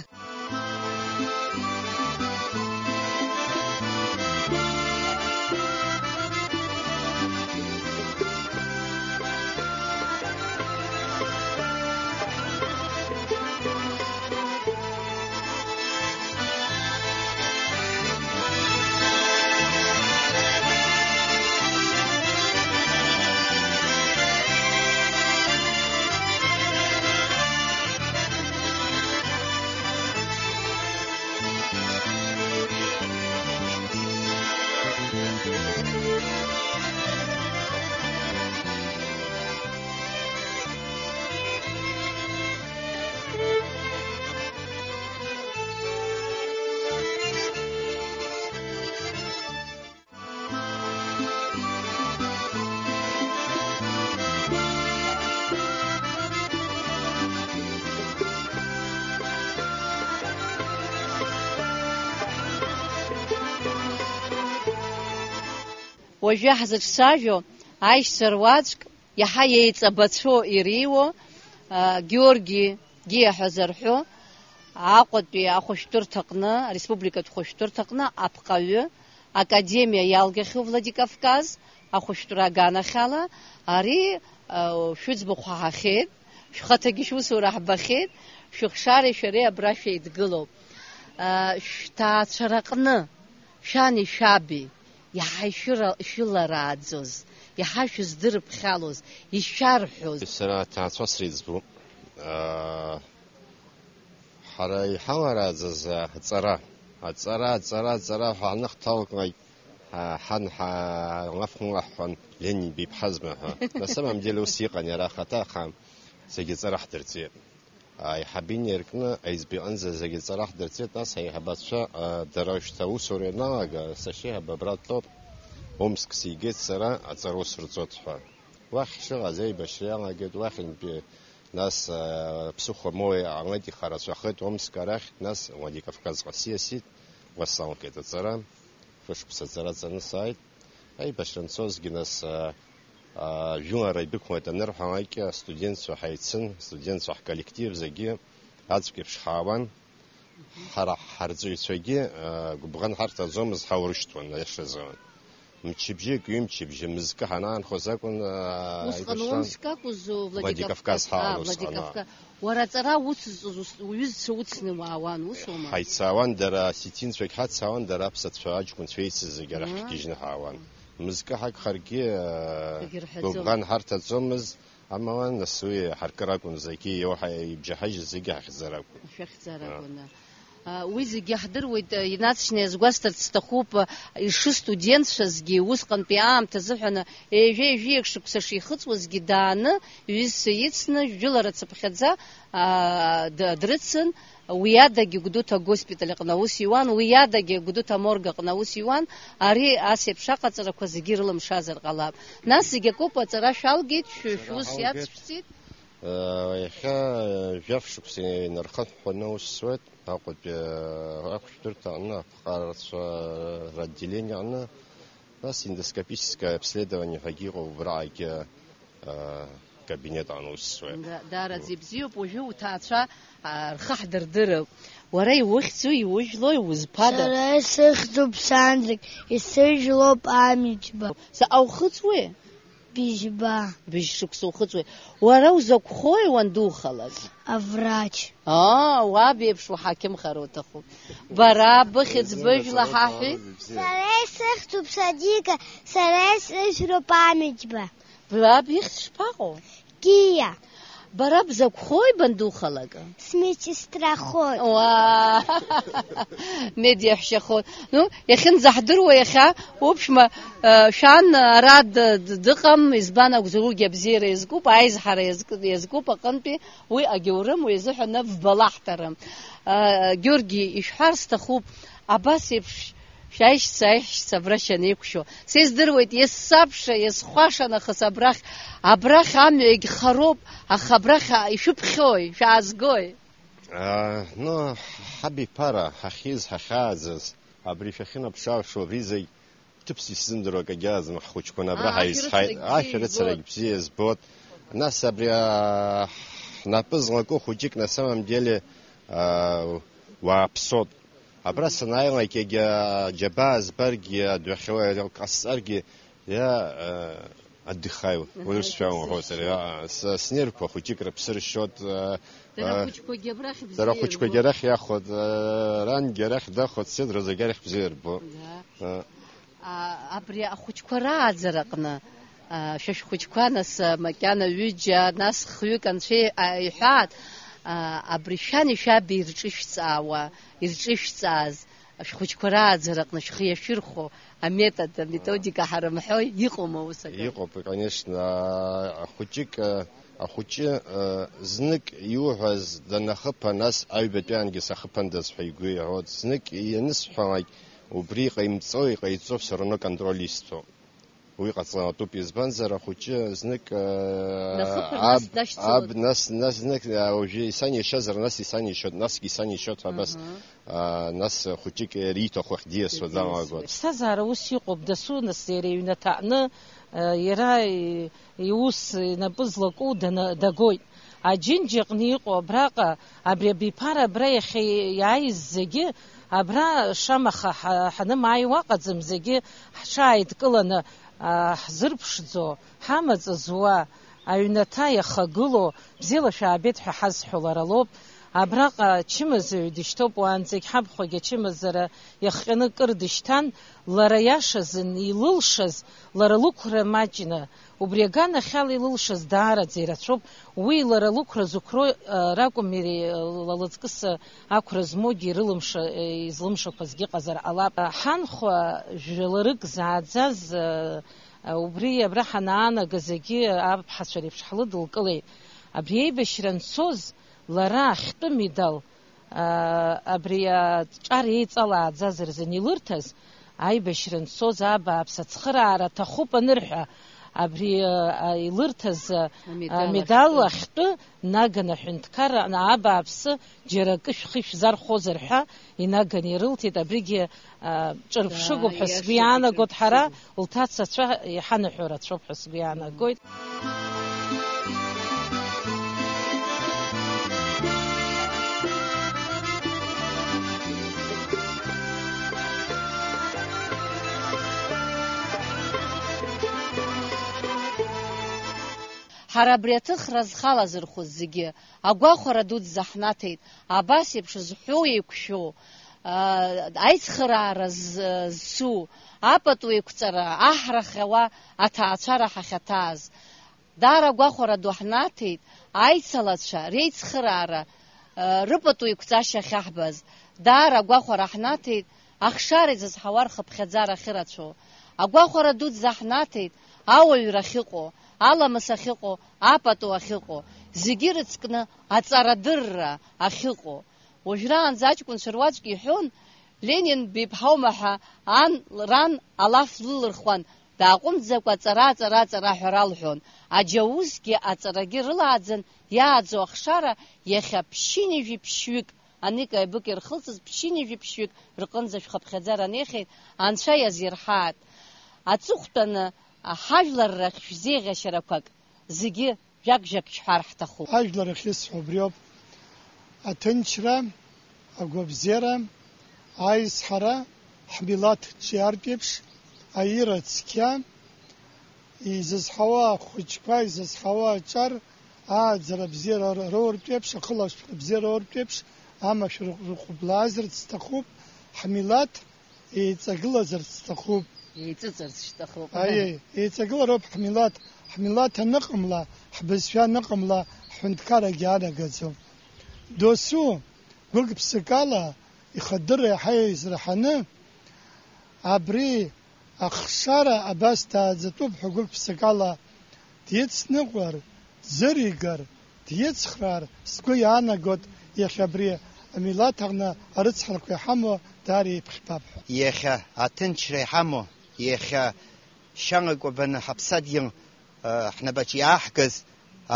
Уажәы ҳзыҿцәажәо аишьцәа руаӡәк, иаҳа еиҵабацәоу иреиуоу, а, Георги Гиа ҳәа зарҳәо, Аҟәатәи ахәышәтәырҭаҟны, ареспубликатә хәышәтәырҭаҟны апҟаҩы, академиа иалгахьоу Владикавказ ахәышәтәра аганахьала, ари, а, шәыӡбахә ҳаҳахьеит, шәхаҭагьы шәусура ҳбахьеит, шәыхшареи шәареи абра шәеидгылоуп. А, шәҭаацәараҟны, шәани шәаби, иаҳа ишәыра-, ишәыларааӡоз, иаҳа шәыздырԥхьалоз, ишәарҳәоз. Сара аҭаацәа среиҵбуп. Аа, ҳара иҳаларааӡаз аҵара. Аҵара, аҵара, аҵара ҳәа ҳаныхҭалклак, ҳа-, ҳан ҳа-, лаф ҳәа ҳҳәон, Ленин биԥҳазма ҳәа. На самом деле ус иҟан иара ахаҭа, аха зегьы аҵара ҳдырҵеит. Аиҳабы инаркны аизбаҩ аҟынӡа зегьы аҵара ҳдырҵеит, нас аиҳабацәа, а, дара шьҭа аусура ианалага, сашьеиҳабы абра дтәоуп, Омск сигеит сара, аҵара ус рҵот ҳәа. Уахь ҳшыҟаз аибашьра иалагеит, уахьынтәи нас, а, ԥсыхәа моуа иҟалеит, ихарацәахеит Омск арахь, нас Владикавказҟа сиасит, уа салгеит аҵара, шәышықәса аҵара ҵаны сааит. Аибашьра анцозгьы нас, а, а, жәылара идәықәлеит анырҳәалакь, астудентцәа ҳаицын, астудентцәа ҳколлектив зегьы аӡәк еиԥш ҳаауан. Ҳара ҳарҵаҩцәагьы, а, гәыбӷан ҳарҭаӡомызт, ҳаурышьҭуан, аиашазы. Мчыбжьык, ҩымчыбжьы мызкы ҳанаанхоз акәын, а, Усҟан аибашьраан Омск акәызу, Владикавказ? Владикавказ ҳаалан А, усҟан, а. Владикавказ. Уара аҵара уцыз-, уз-, уҩызцәа уцны уаауан, усоума? Ҳаицаауан, дара осетинцәагь ҳацаауан, дара аԥсацәа аҷкәынцәа еицыз зегьы арахь Аа. ҳгьежьны ҳаауан. Мызкы ҳагхаргьы, а, Егьырҳәаӡом. Гәыбӷан ҳарҭаӡомызт, амала нас уи ҳаркыр акәын, зегьы иоуҳа-, ибжьаҳажьыз зегьы ҳахьӡар акәын. Шәахьӡар А. акәын. А, уи зегьы ҳдыруеит, а, инаҵшьны иазгәасҭарц сҭахуп, а, ишыстудентцәазгьы, усҟантәи аамҭа азыҳәан, ежәа-ежәиак шықәса шихыҵуазгьы дааны, иҩызцәа ицны, жәылара цыԥхьаӡа, а, д-, дрыцын, уи адагьы Гәдоуҭа агоспиталь аҟны аус иуан, уи адагьы Гәдоуҭа аморг аҟны аус иуан, ари ас еиԥш аҟаҵарақәа зегьы ирылымшазар ҟалап. Нас зегь акоуп, аҵара шәалгеит, шәы-, Аҵара шәус ҳалгеит. Иацшәҵеит. Э, иахьа, э, жәаф шықәса инархынҳәны аус зуеит. Аҟәатәи, э, ахәшәтәырҭа аҟны, аԥҟарацәа ротделение аҟны, нас эндоскопическое обследование ҳәагьы иҟоуп, убраҟагьы, э, кабинет аҟны аус зуеит. Да, даараӡа ибзиоуп, уажәы уҭаацәа, а, рхы ҳдырдырып. Уара иухьӡу, иужәлои, узԥада? Сара исыхьӡуп Сандрик, исыжәлоуп Амиџьба. Заҟа ухыҵуеи? Быжьба. Быжь шықәса ухыҵуеит. Уара узакәхои уандухалак? Аврач. Аа, уаб еиԥш уҳақьымхар уҭахуп. Бара быхьӡ быжәла ҳаҳәи? Сара исыхьӡуп Садика, сара исыжәлоуп Амиџьба. Баб ихьӡ шԥаҟоу? Киа. Бара бзакәхои бандухалак? Смедсестрахоит. Уаа! Медиаҳәшьахоит. Ну, иахьынӡаҳдыруа иахьа, уԥшәма, э, шәан ара д-, д-, дыҟам, избан акәзар, уигьы абзиара иазкуп, аизҳара иазк-, иазкуп аҟынтәи, уи агьаурым, уи азыҳәан вбалаҳҭарым. Э, Георги, ишәҳәар сҭахуп, абас еиԥш шәаишьцәа, аиҳәшьцәа абра шәанеиқәшәо. Са издыруеит, иассабша, иазхәаша нахыс абрахь, абрахь амҩа егьхароуп, аха абрахь ишәыԥхьои, шәаазгои? А, ну, ҳабиԥара, ҳахьиз, ҳахьааӡаз, абри шәахьынаԥшааша, убри зегь ҭыԥс исзымдыруа акагьы аӡам, ҳхәыҷқәа абра Аа, ҳаизҳаит, ашәарыцарагь бзиа ашәарыцарагь избоит. Бзиа избоит. Нас абри, а, ҳнапы злаку хәыҷык, на самом деле, а, уааԥсоуп. Абра санааилак, егьа џьабаа збаргьы, адәахьы ҟасҵаргьы, иа, э, отдыхаю, Аха, уи сшәа иԥсы уҳәозар, ршьоит. А, с-, снервқәа хәыҷык рыԥсы ршьоит, э, Дара э, ахәыҷқәагьы абрахь дара бзиа ахәыҷқәагьы ирбоит. Арахь иахәоит, э, рангьы арахь дахәоит, сеидра зегь арахь бзиа ирбо. Да. Э. А, абри ахәыҷқәа рааӡараҟны, а, шәа шәхәыҷқәа, нас, а, макьана ҩыџьа, нас хҩык анцәа, а, иҳәаат, а, абри шәани шәаби ирҿышәҵаауа, ирҿышәҵааз, шәхәыҷқәа рааӡараҟны шәхы иашәырхәо аметод, аметодика ҳарымҳәо иҟоума ус акы? Иҟоуп, конечно, ахәыҷык, ахәыҷы, знык иуҳәаз данахыԥа, нас аҩбатәи аангьы сахыԥандаз ҳәа игәы иаҳәоит. Знык ианысҳәалак, убри иҟаимҵо, иҟаиҵо, все равно контроль исҭо. Уи ҟаҵатәуп, избанзар, ахәыҷы знык, Дахыԥар, нас аб, дашьцылоит. Аб, нас, нас знык, а, уажәы исанишьазар, нас исанишьоит, насгьы исанишьоит ҳәа абас, Аҳа. А, нас хәыҷык иара ииҭаху ахь диасуа Диасуа. Далагоит. Ԥсҭазаара ус иҟоуп, дасу нас иара иҩнаҭа аҟны, а, иара и-, иус инапы злаку дана-, дагоит. Аџьынџьаҟны иҟоу абраҟа, абри абиԥара абра иахьа иааиз зегьы, абра шамаха ҳа-, ҳанымааиуа ыҟаӡам, зегьы ҳҽааидкыланы, а, ҳзырԥшӡо, ҳамаҵ зуа, аҩнаҭа иахагылоу, бзиала шәаабеит ҳәа ҳазҳәо лара лоуп. Абраҟа ачымазаҩ дышьҭоуп, уаанӡагь ҳабхәагь ачымазара иахҟьаны кыр дышьҭан, лара иашазын илылшаз, лара лықәра маҷны, убри аганахьала илылшаз даараӡа ирацәоуп, уи лара лықәра зықәроу, а, ракәым, ири-, ла-, лыҵкыс, а, ақәра змоугьы ирылымша-, излымшақәазгьы ыҟазар ҟалап. Ҳанхәа жәларык зааӡаз, а, а, убри абра ҳанаанагаз егьи аԥҳацәа реиԥш ҳлыдылкылеит. Абри аибашьра анцоз, лара ахьтәы медал, аа, абри аҿар еиҵалааӡаз рзын илырҭаз, аибашьра анцоз абааԥс ацхыраара аҭахуп анырҳәа, абри, аа, илырҭаз, аа, Амедал амедал ахьтәы. Ахьтәы наган аҳәынҭқарра абааԥсы џьара акы шәхы шәзархозар ҳәа инаган ирылҭеит, абригьы, аа, ҿырԥшыгоуп ҳәа сгәы иаанагоит, ҳара лҭацацәа иҳанаҳәо рацәоуп ҳәа сгәы иаанагоит. Ҳара абри аҭыхра зхалазырхәыз зегьы агәахәара дуӡӡа ҳнаҭеит, абас еиԥш зҳәоу еиқәшәоу, аа, аицхыраара з-, зцу, апату еиқәҵара аҳра хьауа аҭаацәара ҳахьаҭааз. Даара агәахәара ду ҳнаҭеит аицалацәа реицхыраара, аа, рыпату еиқәҵашьа ахьаҳбаз. Даара агәахәара ҳнаҭеит ахшара изызҳауа рхыԥхьаӡара ахьырацәоу. Агәахәара дуӡӡа ҳнаҭеит ауаҩра ахьыҟоу, аламыс ахьыҟоу, апату ахьыҟоу, зегьы ирыцкны аҵарадырра ахьыҟоу. Уажәраанӡа аҷкәынцәа руаӡәк иҳәон, Ленин биԥҳаума ҳәа ан, ран алаф лылырхуан, дааҟәымҵӡакәа аҵара, аҵара, аҵара ҳәа ралҳәон. Аџьаусгьы аҵарагьы рылааӡан иааӡо ахшара иахьа ԥшьынҩажәи ԥшьҩык, аника-ибык ирхылҵыз ԥшьынҩажәи ԥшьҩык рҟынӡа шәхыԥхьаӡара анеихьеит, Анцәа иазирҳааит. Аҵыхәтәаны ҳажәлар рахь шәзеиӷьашьарақәак зегьы жәак-жәак шәҳәар ҳҭахуп. Ажәлар ахьысҳәо убриоуп. Аҭынчра, агәабзиара, аизҳара, ҳмилаҭ ҿиартә еиԥш, аира цқьа, изызҳауа ахәыҷқәа, изызҳауа аҿар, ааӡара бзиара роуртә еиԥш, ахылаԥшра бзиара роуртә еиԥш, амашәыр рыҟәыблаазарц сҭахуп, ҳмилаҭ еиҵагылазарц сҭахуп. Еиҵыҵырц шәҭахуп. Аиеи, еиҵагылароуп ҳмилаҭ. Ҳмилаҭ аныҟамла, ҳбызшәа аныҟамла, ҳҳәынҭқаррагьы анагаӡом. Досу, гәык-ԥсыкала, ихадырра иаҳа еизраҳаны, абри ахшара абас дааӡатәуп ҳәа гәык-ԥсыкала дицныҟәар, дзыригар, дицхраар, сгәы иаанагоит, иахьа абри амилаҭ аҟны арыцҳарақәа иҳамоу даара еиԥхьбап ҳәа. Иахьа аҭынчра иҳамоу, иахьа шьаŋак убаны ҳаԥсадгьыл, ы, ҳнапаҿы иааҳгаз,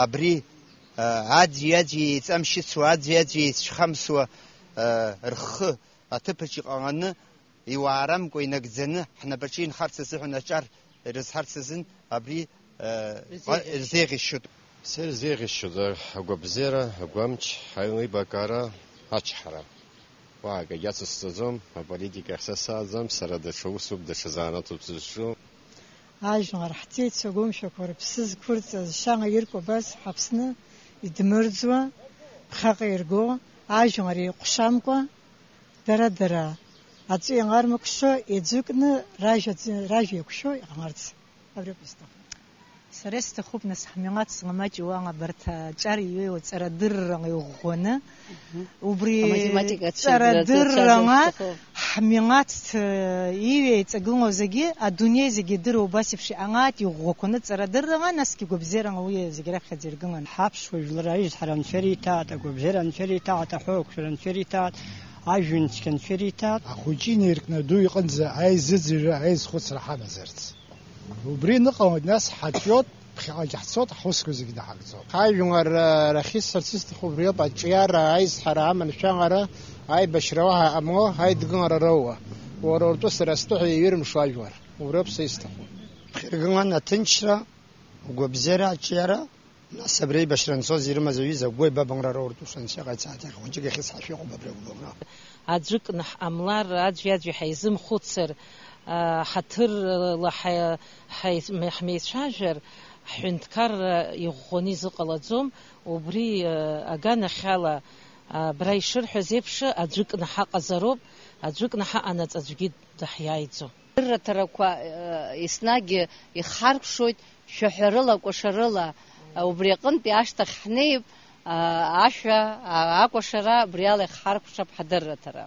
абри, ы, аӡәи-аӡәи еиҵамшьыцуа, аӡәи-аӡәи еицәхамсуа, ы, рхы аҭыԥаҿ иҟаҟаны, иуаарамкәа инагӡаны ҳнапаҿы инхарц азыҳәан аҿар рызҳарц азын абри, э, Рзеиӷьасшьоит. Рзеиӷьасшьоит. Са ирзеиӷьасшьоит агәабзиара, агәамч, аилибакаара, ачҳара. Уа акгьы ацысҵаӡом, аполитика ахь са сааӡам, сара даҽа усуп, даҽа занааҭуп сызҿу. Ажәлар ҳҵеицәа гәымшәақәа рыԥсы зқәырҵаз шьаŋа иркәабаз ҳаԥсны идмырӡуа, ԥхьаҟа ирго, ажәлар еиҟәшамкәа, дара-дара аҵәы ианармыкшо, еиӡыкны ражәа ӡ-, ражәа еиқәшәо иҟаларц. Абри ауп исҭаху. Сара исҭахуп, нас, ҳмилаҭ зламаҷуа абарҭ аҿар иҩеиуа ҵарадыррала иӷәӷәаны, мгм, убри аматематика ацәажәара ҵарадыррала дуцәажәар сҭахуп. Ҳмилаҭ, э, иҩеиҵагылоу зегьы, адунеи зегьы идыруа убас еиԥш иҟалааит, иӷәӷәақәаны ҵарадыррала, насгьы гәабзиарала уи зегьы раԥхьаӡа иргылан. Ҳаԥсуа жәлар аҩызцәа Анцәа ириҭааит, агәабзиара Анцәа ириҭааит, аҳәоу ақәшәара Анцәа ириҭааит, ажәҩан цқьа Анцәа ириҭааит. Ахәыҷы инаркны аду иҟынӡа аизыӡырҩра, аизхәыцра ҳамазарц. Убри ныҟалоит, нас ҳаҿиоит, ԥхьаҟагь ҳцоит, ҳусқәа зегьы наҳагӡоит. Ҳажәлар, э, рахьысҳәарц исҭаху убриоуп, аҿиара, аизҳара, аманшәалара, аибашьра уаҳа ҟамло, аидгылара роуа. Уара уртәы сара стәы ҳәа иаҩырмшо ажәлар. Убриоуп са исҭаху. Ԥхьаргылан аҭынчра, агәабзиара, аҿиара, нас абри аибашьра анцоз ирымаз аҩыза агәы аибабанра роуртә ус анцәа иҟаиҵааит, иахьа хәыҷык иахьысҳәашәа иҟоуп абри агәыбылра. Аӡәыкны ҳҟамлар, аӡәи-аӡәи ҳаизымхәыцыр, аа, ҳаҭырла ҳа-, ҳаи-, ҳмеицәажәар, ҳҳәынҭқарра иӷәӷәаны изыҟалаӡом, убри, аа, аганахьала Абра ишырҳәаз еиԥш, аӡәыкны ҳаҟазароуп, аӡәыкны ҳаҟанаҵ аӡәгьы даҳиааиӡом. Адырраҭарақәа, э, еснагь ихҳаркәшоит, шәаҳәарыла, кәашарыла. Убри аҟынтәи ашьҭахь ҳнеип, а, ашәа, а, акәашара, абри ала ихҳаркәшап ҳадырраҭара.